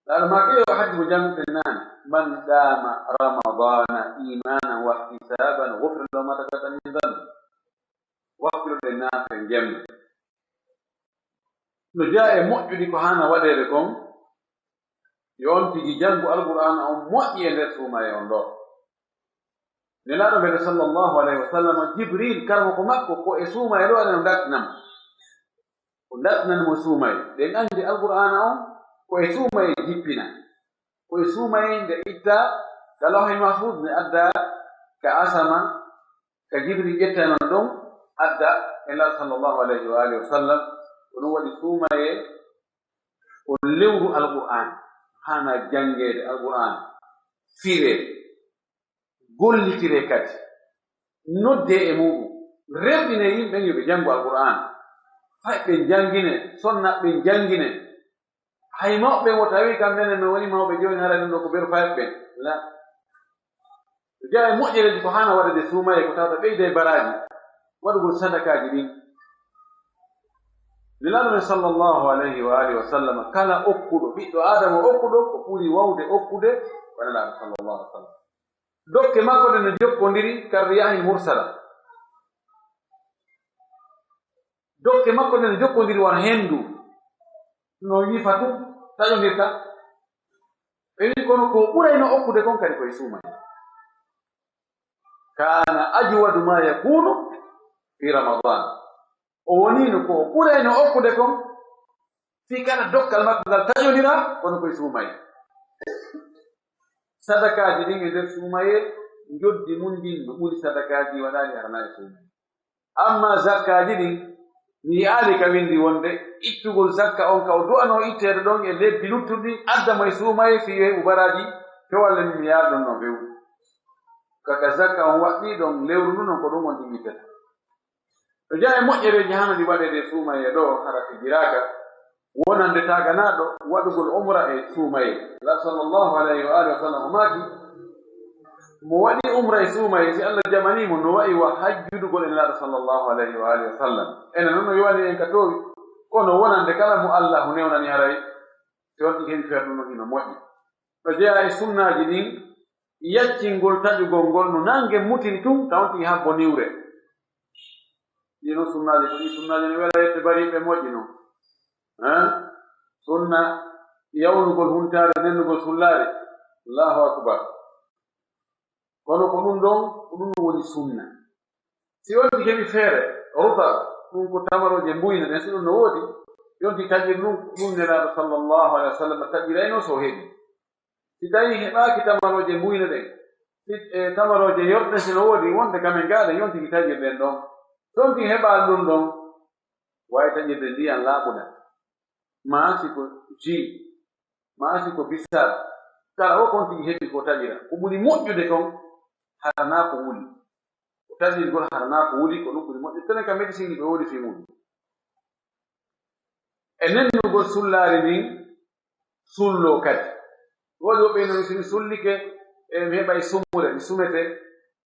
Laala maa ke yo haddi mo jannguɗen naane. "Man qaama Ramadaana iimaanan wa ihtisaaban, ghufira lahu maa taqaddama min dhanbi." Wakkiloɗen naafe jemma. No jeyaa e moƴƴuɗi ko haana waɗeede kon, yo on tigi janngu Alqur'aana on moƴƴi e nder suumayee on ɗoo. Nelaaɗo men sallallahu alayhi wa sallam, Jibril, karmoko makko, ko e suumaye ɗo aɗa no dartinan mo. Ko dartinan mo suumaye. Ɗen anndi Alqur'aana on ko e suumaye jippina. Ko e suumaye nde itta ka Lawhil Mahfuz, nde adda ka asama, ka Jibril ƴetta non ɗon, adda e Nelaaɗo sallallahu alayhi wa alihi wa sallam. Ko ɗum waɗi suumaye ko lewru Alqur'aan, hana janngeede Alqur'aan, firee, gollitiree kadi, noddee e muɗum, rewɓinee yimɓe yo ɓe janngu Alqur'aan, fay ɓe janngine, sonna ɓe janngine. Hay mawɓe mo tawi kam menen mi woni mawɓe jooni, hara ɗum ɗo ko beru fayɓe ɓen. La. Ko jeyaa e moƴƴereeji ko hana waɗede suumaye, ko tawata ɓeyde e baraaji, waɗugol sadakaaji ɗin. Nelaaɗo men sallallahu alayhi wa alihi wa sallam, kala okkuɗo, ɓiɗɗo Aadama okkuɗo, ko ɓuri wawde okkude ko Nelaaɗo sallallahu alayhi wa sallam. Dokke makko ɗen no jokkondiri kar riyahil mursala. Dokke makko ɗen no jokkondiri wano henndu, no wifa tun, taƴondirta. Ɓe wi kono ko ɓurayno okkude kon kadi koye suumaye. Kana ajwadu ma yakunu fi Ramadan. O wonino ko o ɓurayno okkude kon, fii kala dokkal makko ngal taƴondira, kono koye suumaye. Sadakaaji ɗin e nder suumaye, njoddi mun ndin no ɓuri sadakaaji waɗaali harana e suumaye. Amma zakkaaji ɗin, mi yi'aali ka windi wonde ittugol zakka on ka o du'anoo itteede ɗon e lebbi luttuɗi, adda mo e suumaye fii yo heɓu baraaji, to walle min mi yaari ɗon no few. Ka, ka zakka on waɗɗii ɗon lewru ndun non ko ɗum on ɗin ittata. No jeyaa e moƴƴereeji hano ɗi waɗeede e suumaye ɗo, hara fijiraaka, wonande taaganaaɗo waɗugol umra e suumaye. La sallallahu alayhi wa alihi wa sallam o maaki, mo waɗi umra e suumaye, si Allah jamanii mo, no wa'i wa hajjudugol e Nelaaɗo sallallahu alayhi wa alihi wa sallam. Enen non no yowani en ka toowi, kono wonande kala mo Allahu newnani haray, si on ɗi heɓi feere ɗum no hino moƴƴi. No jeyaa e sunnaaji ɗin, yaccingol taƴugol ngol no nange mutini tun, taw tigi habbo niwre. Ɗii non sunnaaji ko ɗii sunnaaji no wela yette bariiɓe moƴƴi non. Hein? Sunna yawnugol huntaare, nennugol sullaare. Allahu akbar. Kono ko ɗum ɗon, ko ɗum woni sunna. Si on tigi heɓi feere, ruta, ɗum ko tamarooje mbuyna ɗen, si ɗum no woodi, yonti taƴir ɗum, ɗum Nelaaɗo sallallahu alayhi wa sallam taƴirayno so heɓi. Si tawi heɓaaki tamarooje mbuyna ɗen, si, e, tamarooje yorɗe si no woodi, wonde kamen gaaɗe, yonti ki taƴir ɗen ɗon. Si on tigi heɓaali ɗum ɗon, waawi taƴirde ndiyan laaɓuɗan. Maa si ko jus, maa si ko bisaab, kala o kon tigi heɓi ko taƴira. Ko ɓuri moƴƴude kon, hara naa ko wuli. Ko taƴirgol hara naa ko wuli, ko ɗum ɓuri moƴƴude. Tenen ka médecine ɓe woodi fii muɗum. E nennugol sullaari ndin, sulloo kadi. Woodi woɓɓe no, si mi sullike, e mi heɓay sumre, mi sumete,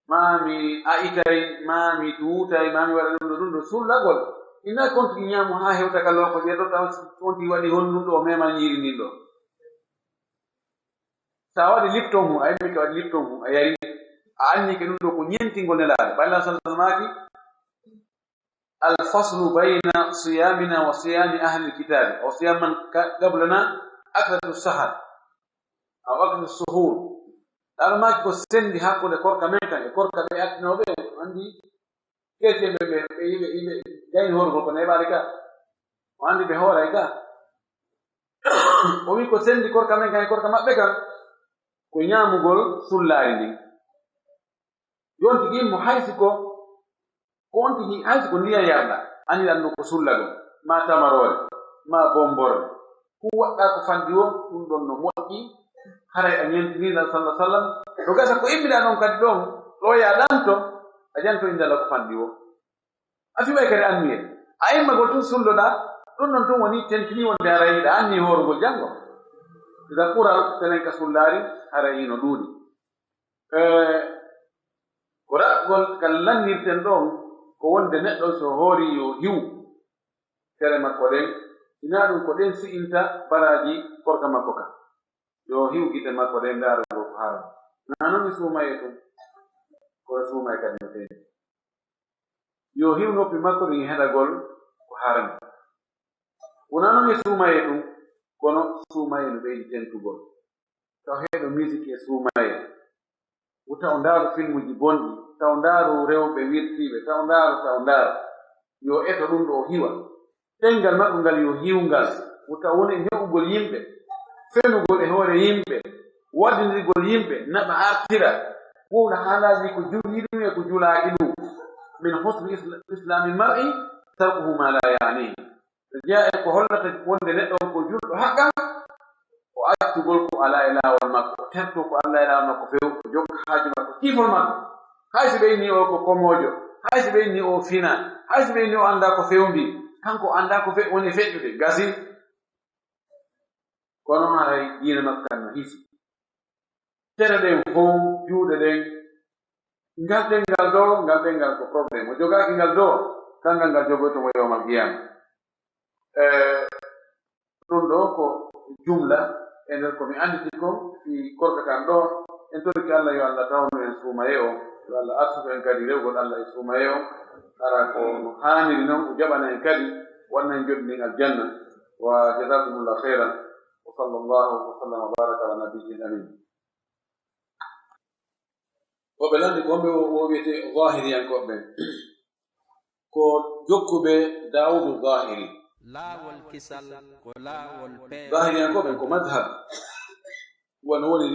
maa mi a itay, maa mi tuutay, maa mi waɗa ɗum ɗo, ɗum ɗo sullagol. Ina kon tigi ñaamu haa hewta ka looko jeeɗo, taw on tigi waɗi honɗum ɗo, o meeman ñiiri ndin ɗo. Sa waɗi lipton hun, a yimmi ka waɗi lipton hun, a yari, a anni ke ɗum ɗo ko ñentingol Nelaaɗo. Ɓay Nelaaɗo sallallahu maaki, "Al faslu bayna siyamina wa siyami ahli kitabi, wa siyam man ka-, qablana aklatu sahar, aw aklatu suhur." Nelaaɗo maaki ko sendi hakkunde korka men kan e korka ɓe attinooɓe, andi, keeteɓe ɓe, ɓe yiɓe, yiɓe gayni horgol ko neɓaali ka. O andi ɓe hooray ka. O wi ko sendi korka men kan e korka maɓɓe kan, ko ñaamugol sullaari ndin. Yon tigi mo haysi ko, ko on tigi haysi ko ndiyan yarɗa, annilan ɗum ko sullagol, ma tamaroore, ma bomborre. Ko waɗɗa ko fandi won, ɗum ɗon no moƴƴi, haray a ñentini lan sallallahu sallam. No gasa ko immiɗa ɗon kadi ɗon, ɗo ya ɗanto, a janto indala ko fandi won. A fiɓay kadi anniye. A immagol tun sulloɗa, ɗum ɗon tun woni tentini wonde haray hiɗa anni hoorugol janngo. Sida kural tenen ka sullaari, haray hino ɗuuɗi. Eh, ko raɓgol kal lannirten ɗon, ko wonde neɗɗo so hoori yo hiw tere makko ɗen, ina ɗum ko ɗen si'inta baraaji korka makko ka. Yo hiw gite makko ɗen ndaarugol ko haram. Na non e suumaye tun, kono suumaye kadi no feewi. Yo hiw noppi makko ɗin heɗagol ko haram. Wona non e suumaye tun, kono suumaye no ɓeydi tentugol. Taw heɗo musique e suumaye. Wota o ndaaru filmuji bonɗi, taw ndaaru rewɓe wirtiiɓe, taw ndaaru, taw ndaaru. Yo eto ɗum ɗo o hiwa. Ɗemngal maɓɓe ngal yo hiwngal. Wota woni e ño'ugol yimɓe, fenugol e hoore yimɓe, waddindirgol yimɓe, naɓa artira, wowla haalaaji ko juulii ɗum e ko juulaaki ɗum. Min husni isla-, islaami mar'i tarkuhu ma la yaanihi. No jeyaa e ko hollata wonde neɗɗo on ko juulɗo haqqan, o accugol ko alaa e laawol makko, o tertoo ko alaa e laawol makko few, o jokka haaju makko, kiifol makko. Hay si ɓe inni o ko komoojo, hay si ɓe inni o fina, hay si ɓe inni o anndaa ko fewndi, kanko o anndaa ko fe-, woni feƴƴude, gasi. Kono haray diina makko kan no hisi. Tere ɗen fow, juuɗe ɗen, ngal ɗemngal ɗo, ngal ɗemngal ko problème. O jogaaki ngal ɗo, kangal ngal jogoyto mo yawmal qiyama. E, ɗum ɗo ko jumla e nder ko mi annditi kon fii korka kan ɗo. En torike Allah yo Allah tawnu en suumaye o, yo Allah arsuku en kadi rewgol Allah e suumaye o. Hara ko no haaniri non, o jaɓana en kadi, wanna en jooɗi ndin aljanna. Wa jazakumullahu khairan. Wa sallallahu wa sallam wa baraka ala nabiyyil amin. Ko ɓe lanndi ko ɓe o, o wiyete zahiriyankooɓe ɓen. Ko jokkuɓe Daawudu Zahiri. Laawol kisal ko laawol peewal. Zahiriyankooɓe ɓen ko madhab. Wano woni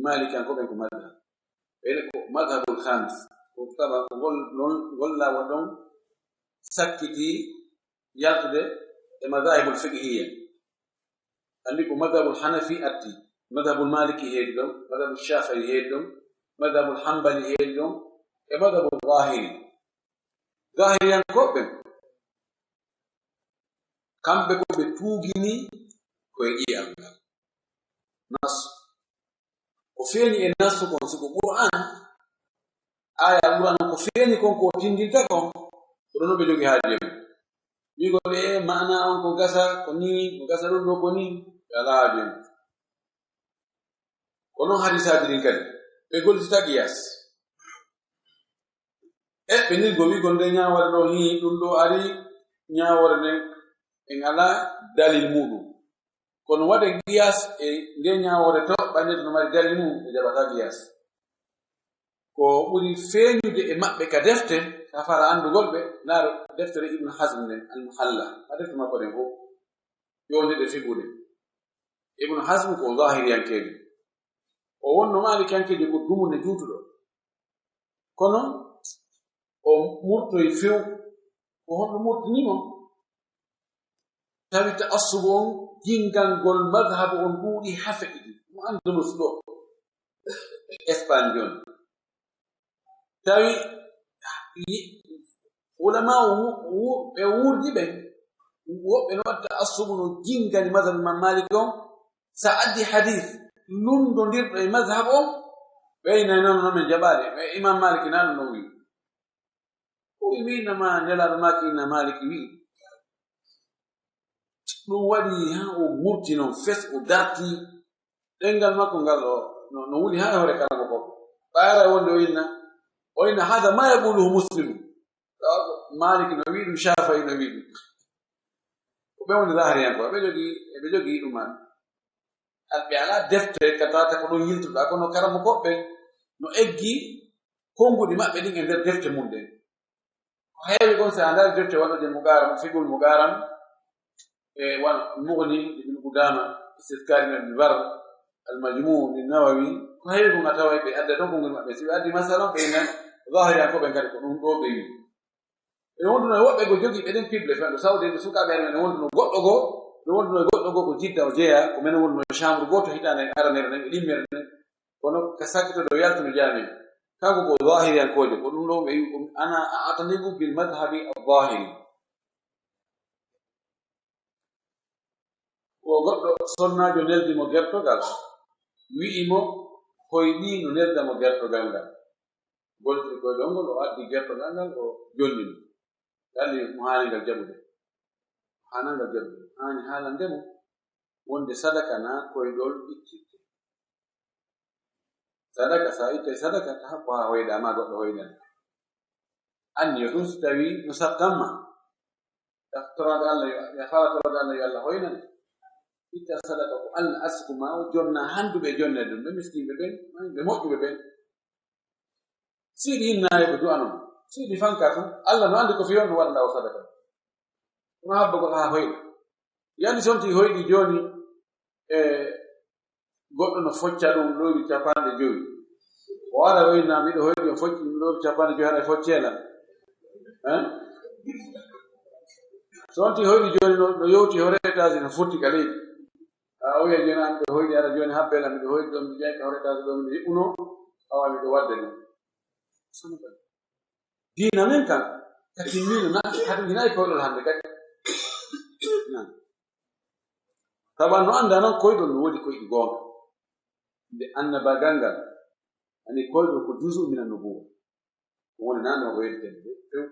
Malikiyankooɓe ɓen ko madhab. Ɓen ko madhabul khamis. Ko saba ko ngol, ngol, ngol laawol ɗon sakkiti yaltude e madahibul fiqhiyya. Anndi ko madhabul hanafi atti, madhabul maliki heedi ɗon, madhabul shafi'i heedi ɗon, madhabul hanbali heedi ɗon, e madhabul zahiri. Zahiriyankooɓe, kamɓe ko ɓe tuugini ko e ƴi'al ngal. Nas. Ko feeñi e nassu kon, si ko Qur'an, aya Qur'an on ko feeñi kon, ko tindinta kon, ko ɗon ɓe jogi haaje mum. Wi'ugol ɓe, e, maana on ko gasa, ko ni, ko gasa ɗum ɗo, ko ni, ɓe alaa haaje mum. Ko non hadisaaji ɗin kadi, ɓe gollita qiyas. E, ɓe nirgo wi'ugol nde ñaawore ɗo, hii, ɗum ɗo ari, ñaawore nden, en alaa dalil muɗum. Kono waɗe qiyas e nde ñaawore to, ɓay nde to no mari dalil mum, ɓe jaɓata qiyas. Ko ɓuri feeñude e maɓɓe ka defte, ka fara anndugol ɓe, laaro deftere Ibn Hazm nden, Al-Muhalla, ka defte makko ɗen fof, yowndede fiɓude. Ibn Hazm ko zahiriyankeejo. O wonno maalikiyankeejo ko dumunde juutuɗo. Kono o murtoyi few. Ko honɗum murtini mo? Tawi ta'assubu on, jinngangol madhabu on ɗuuɗi haa feƴƴi. Mo Andalus ɗo, Espagne jooni. Tawi yi-, ulama o wu-, wu-, ɓe wuurdi ɓen, woɓɓe no watta ta'assubu no jinngani madhabu Imam Malik on, sa addi hadith lunndondirɗo e madhab on, ɓe inay noon, no men jaɓaade, ɓe Imam Malik na ɗum no wi'i. O wi'i, mi inna ma Nelaaɗo maaki inna Malik wi'i. Ɗum waɗi haa o murti noon fes, o darti. Ɗemngal makko ngal o, no, no wuli haa e hoore kala mo ko. Ɓayra wonde o inna, o inna, "Hada ma yaquluhu Muslim." Malik no wi'i ɗum, Shafi'i no wi'i ɗum. Ko ɓe woni zahiriyanko, ɓe jogii, ɓe jogii ɗum an. Al-, ɓe alaa defte ka tawata ko ɗum yiltuɗaa, kono karamokooɓe no eggi konnguɗi maɓɓe ɗin e nder defte mum ɗen. Ko heewi kon, si a ndaari defte waɗude Muqaram, Fiqhul Muqaram, e wano Mughni Ibn Qudama, Istidhkar Ibn Abdul Barr, Al-Majmu' Ibn Nawawi, ko heewi kon a taway ɓe adda ɗon konngol maɓɓe. Si ɓe addi masala, ɓe innan zahiriyankooɓe ngari ko ɗum ɗo ɓe wi. Ɓe wonduno e woɓɓe go jogii ɓe ɗen pible, fenɗo Saudi, ɓe sukaaɓe amen, ɓe wonduno goɗɗo goo, ɓe wonduno e goɗɗo goo ko Jidda o jeyaa, ko men wonduno e chambre gooto hitaande aranere nden, e ɗimmere nden. Kono ka sakkitoɗo yaltuno jaami, kanko ko zahiriyankoojo, ko ɗum ɗo ɓe wi, ana a'taniqu bil madhhabi al-zahiri. Ko goɗɗo sonnaajo neldi mo gertogal, wi'i mo, hoyɗi no nelda mo gertogal ngal. Goltiri koyɗol ngol, o addi gertogal ngal, o jonni mo. Ɗalli mo haani ngal jaɓude. Haanaa ngal jaɓude. Haani haalande mo wonde sadaka na koyɗol ittirte. Sadaka, sa ittay sadaka, ta happo haa hoyɗa, ma goɗɗo hoyɗan. Anniya ɗum si tawi no sattan ma. Toroɗo Allah yo, ya fala toroɗo Allah yo Allah hoynane. Itta sadaka ko Allah arsuku ma o, jonna handuɓe e jonne ɗum, ɓe miskinɓe ɓen, ɓe moƴƴuɓe ɓen. Siɗi innaye ɓe du'anon. Siɗi fanka tun. Allah no andi ko fiyon no waɗa o sadaka. Kono habbagol haa hoyɗa. Yani sonti hoyɗi jooni e goɗɗo no focca ɗum lowri capanɗe jowi. O ara o inna miɗo hoyɗi o focci ɗum lowri capanɗe jowi haɗa focceela. Hein? Sonti hoyɗi jooni no, no yowti hore étage no fotti ka leydi. A oya jooni an ɓe hoyɗi ara jooni habbela miɗo hoyɗi ɗon mi jeyka hore étage ɗon miɗo yiɓɓuno awa miɗo wadde ɗum. Diina men kan ka timmino na kadi hinayi koyɗol hannde kadi. Tawa no annda noon koyɗol no woodi koyɗi goonga. Nde annabagal ngal ani koyɗol ko juzu mina nubuwa. Ko woni nan ɗon ko yeddi kadi few.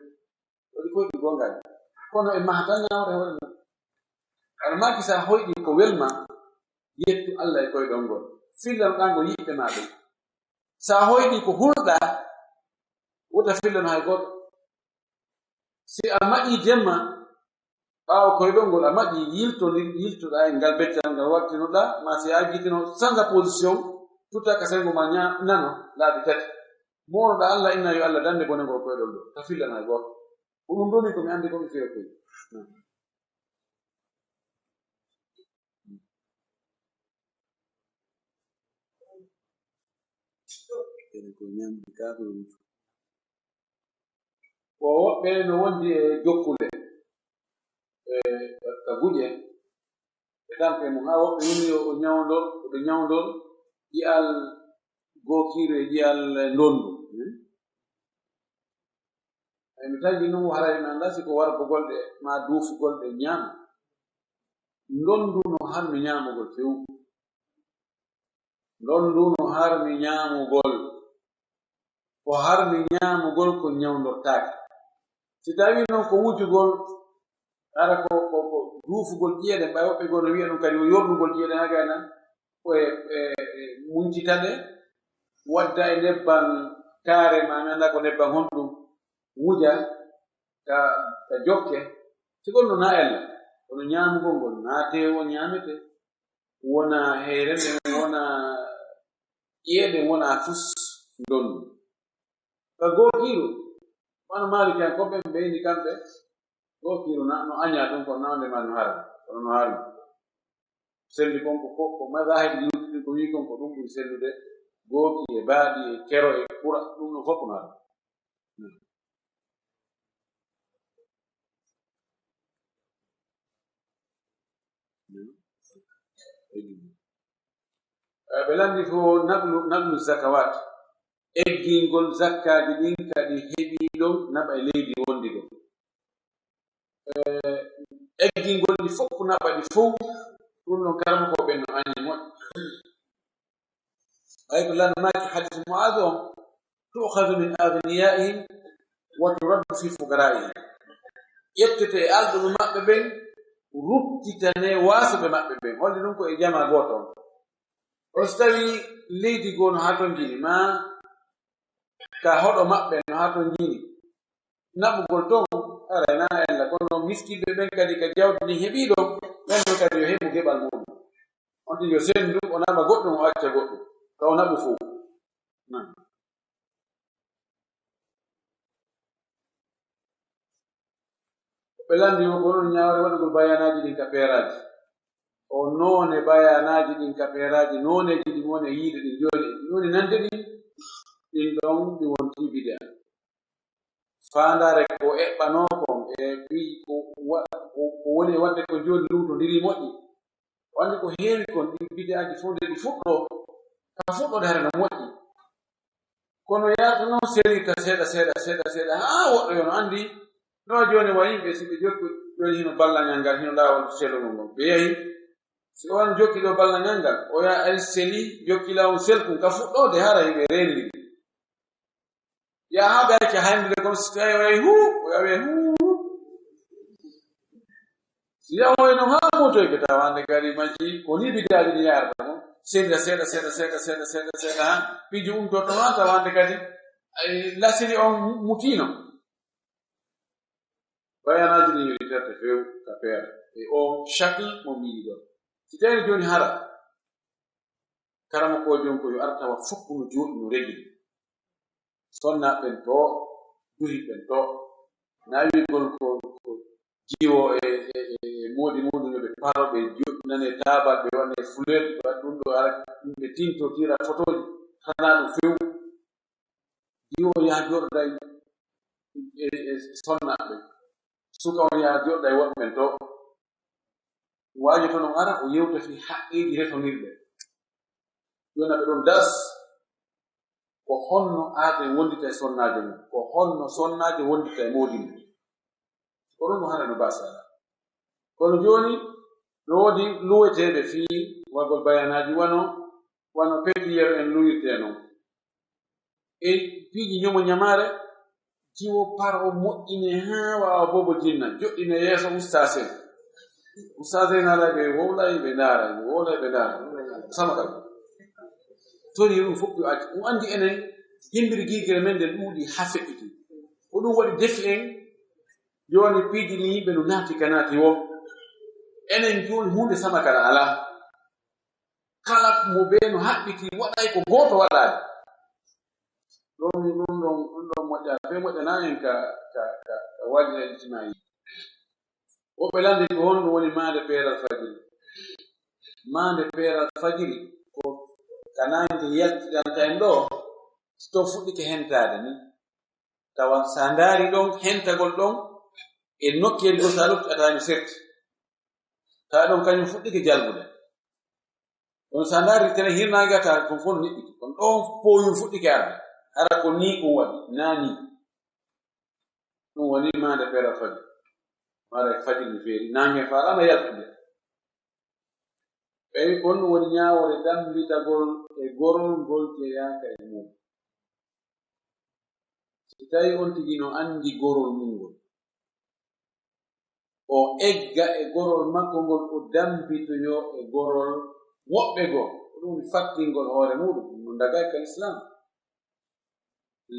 Waɗi koyɗi goonga. Kono e mahata ñaawre hoore mum. Aɗa maaki sa hoyɗi ko welma yettu Allah e koyɗol ngol. Fillano ɗa ngo yiɓɓe ma ɓe. Sa hoyɗi ko hulɗa wota fillano hay gooto. Si a maƴi jemma ɓaawo koyɗol ngol a maƴi yilto yiltoɗa e ngal beccal ngal wattinoɗa ma si a aggitino sanga position tutta ka sengo ma ña- nano laabi tati. Moroɗa Allah inna yo Allah dande bone ngol koyɗol ɗo ta fillana e gooto. Ko ɗum ɗoni ko mi andi ko mi fewa koy. Ene ko ñamde ka ko ɗum. Ko woɓɓe no wondi e jokkule e ka guƴe e tampe mum haa woɓɓe woni o ñawndor oɗo ñawndor ƴi'al gookiiru e ƴi'al ndondu. Ay mi tawi ɗum haray mi annda si ko warbugol ɗe ma duufugol ɗe ñaama. Ndondu no harmi ñaamugol few. Ndondu no harmi ñaamugol. Ko harmi ñaamugol ko ñawndortaake. Si tawi noon ko wujugol hara ko ko ko duufugol ƴi'e ɗen ɓay woɓɓe goo no wiya ɗum kadi o yornugol ƴi'e ɗen hagana ko e e muncita ɗe wadda e nebban kaare ma mi annda ko nebban honɗum wuja ka ka jokke sigol no na ella kono ñaamugol ngol na teewo ñaamete wona heyre nden wona ƴeeɗe wona fus ndondu ka gookiiru wano maalikan ko ɓen ɓeyni kamɓe gookiiru na no aña ɗum kono nawde ma no harmi kono no harmi selli kon ko ko ko mazahib yurtuɗi ko wi kon ko ɗum ɓuri sellude gooki e baaɗi e kero e kura ɗum no fof no harmi ɓe lanndi fof naqlu naqlu zakawat eggingol zakkaaji ɗin kadi heɓiiɗo naɓa e leydi wondi ɗo eggingol ɗi fof naɓa ɗi fof ɗum ɗon karamokooɓe no añi moƴƴi Ay ko lannaaki hadis Mu'aaz on tu'khadhu min aghniyaa'ihim wa turaddu fi fuqaraa'ihim. Ƴettete e alɗuɓe maɓɓe ɓen ruttitane waasuɓe maɓɓe ɓen holli ɗum ko e jama gooto on o so tawi leydi goo no haa ton jini ma ka hoɗo maɓɓe no haa ton jini naɓugol ton aray na ella kono miskinɓe ɓen kadi ka jawdi ndin heɓiiɗo ɓen ɗon kadi yo heɓu geɓal muɗum on tigi yo senndu o naɓa goɗɗum o acca goɗɗum ka o naɓu fof ɓe lanndi o ko onon ñaawre waɗugol bayanaaji ɗin ka peeraaji o noone bayanaaji ɗin ka peeraaji nooneeji ɗin woni e yiide ɗin jooni ɗin woni nande ɗin ɗin ɗon ɗi wonti bida faandaare ko eɓɓanoo kon e fii ko woni e waɗde ko jooni luutondiri moƴƴi o anndi ko heewi kon ɗi bidaaji fof nde ɗi fuɗɗoo ka fuɗɗoode hare no moƴƴi kono yaata noon serirta seeɗa seeɗa seeɗa seeɗa haa woɗɗoyo no anndi no jooni wa yimɓe si ɓe jokki jooni hino ballal ngal ngal hino laawol selugol ngol ɓe yahi si on jokki ɗo ballal ngal ngal o yaha ari seli jokki laawol selkun ka fuɗɗoode hara hiɓe reendi yaha ɓe acca hannde kon si tawi o yahi huu o yawe huu si yahoyno haa motoyɓe tawa hannde kadi majji ko ni bidaaji ɗi yaarata kon seeɗa seeɗa seeɗa seeɗa seeɗa seeɗa seeɗa han piiji umtoto haa tawa hannde kadi lasiri on mutiino bayanaaji ɗi yowiterte few ka peera e o shakl mo mbiyi ɗo si tawino jooni hara karamokoojo on ko yo ar tawa foppu no jooɗi no regili Sonnaaɓe ɓen to, duhi ɓen to. Nawigol ko, ko jiwo e, e, e, e moodi muuɗum, yo ɓe paro, ɓe joɗɗinane taabal, ɓe waɗane fleur, ɓe waɗa ɗum ɗo, ara, yimɓe tinto, tira fotooji, tanaa ɗum few. Jiwo yaha joɗoda e, e, e sonnaaɓe. Suka on yaha joɗoda e woɗɓe ɓen to. Waajo to non ara, o yewta fii haqqeeji retonirɗe. Jooni ɓe ɗon das, ko honno aaden wondita e sonnaajo mum? Ko honno sonnaajo wondita e moodi mum? Ko ɗum no hara no baasi alaa. Kono jooni, no woodi luweteeɓe fii waɗgol bayanaaji wano, wano petiyero en luwirtee non. E piiji ñomo ñamaare, jiwo par o moƴƴine haa waawa bobo jinna, joɗɗine yeeso ustaas en. Ustaas en alaa, ɓe wowlay, ɓe ndaara, ɓe wowlay, ɓe ndaara. Sama kadi. Tori ɗum fof yo accu. Ɗum anndi enen, himbiri giigere men nden ɗuuɗi haa feƴƴiti. Ko ɗum waɗi defi en, jooni piiji ɗi yimɓe no naati ka naati wo. Enen jooni huunde sama kala alaa. Kala mo bee no haɓɓiti, waɗay ko gooto waɗaade. Ɗum, ɗum ɗon, ɗum ɗon moƴƴa, fee moƴƴana en ka, ka, ka, ka waajira ijtimaa'i. Woɓɓe lanndi ko honɗum woni maande peeral fajiri. Maande peeral fajiri ko ka naange yaltidanta en ɗo, si to fuɗɗike hentaade ni. Tawa sa ndaari ɗon, hentagol ɗon, e nokkeeli goo sa lutti a tawa no serti. Tawa ɗon kañum fuɗɗike jalbude. Ɗon sa ndaari tene hirnaange a tawa kon fof no niɓɓiti. Kono ɗon pooyum fuɗɗike arde. Hara ko nii ɗum waɗi, naa nii. Ɗum woni maande peeral fajiri. Maande fajiri no feeri, naange faalaama yaltude. Ɓe wi kon ɗum woni ñaawoore dambitagol e gorol ngol jeyaaka e mum. Si tawi on tigi no anndi gorol mum ngol, o egga e gorol makko ngol, o dambitoyo e gorol woɓɓe goo. Ko ɗum woni fattingol hoore muuɗum, ɗum no dagay ka Lislaam.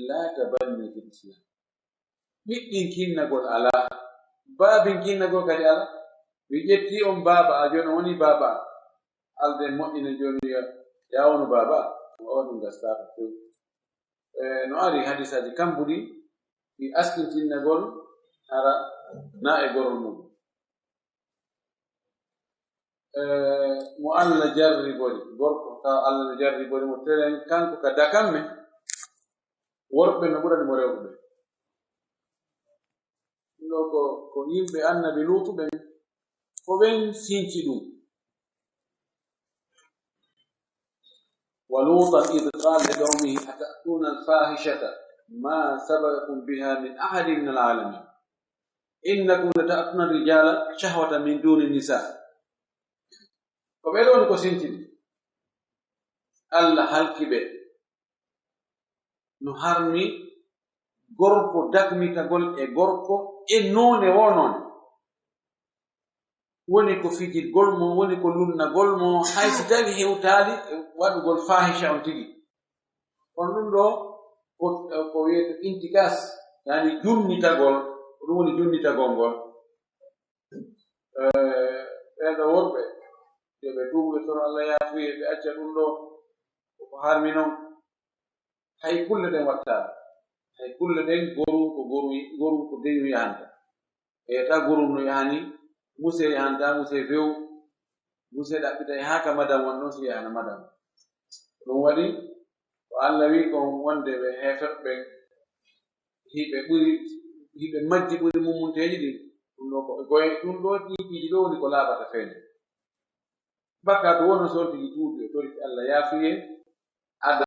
Laa tabanni fil Islaam. Ɓiɗɗinkinnagol alaa, baabinkinnagol kadi alaa. Mi ƴetti on baaba, a jooni on woni baaba. Alden moƴƴina jooni, ya, ya wonu baaba. O ɗum gastaaka few. E, no ari hadisaaji kambuɗi, ɗi askintinnagol hara na e gorol mum. E, mo Allah jarribori, gorko, tawa Allah no jarribori mo telen, kanko ka dakamme, worɓe no ɓurani mo rewɓe ɓe. Ɗo ko, ko yimɓe Annabi Luutu ɓen, ko ɓen sinci ɗum. ولوطا إذ قال لقومه أتأتون الفاحشة ما سبقكم بها من أحد من العالمين إنكم لتأتون الرجال شهوة من دون النساء. Ko ɓe ɗon ko sintini. Allah halki ɓe. No harmi gorko dakmitagol e gorko e noone wo noone. Woni ko fijirgol mo, woni ko lunnagol mo, hay si tawi hewtaali e waɗugol faahisha on tigi. On ɗum ɗo ko, ko wiyete intikas, yani junnitagol, ko ɗum woni junnitagol ngol. Eh, ɓen ɗo worɓe, yo ɓe tuubu, ɓe toro Allah yaafuye, ɓe acca ɗum ɗo, ko ko harmi non. Hay kulle ɗen wattaano. Hay kulle ɗen, gorum ko gorum, gorum ko deñum yahanta. E ta gorum no yahani, muse yahanta, muse few, muse ɗaɓɓitay haa ka madam won ɗon, si yahana madam. Ɗum waɗi, ko Allah wi kon wonde ɓe heeferɓe ɓen, hiɓe ɓuri, hiɓe majji ɓuri mummunteeji ɗin. Ɗum ɗo ko goye, ɗum ɗo ɗi piiji ɗo woni ko laaɓata feende. Bakkaatu wono so on tigi tuubi, o toriki Allah yaafuye, ada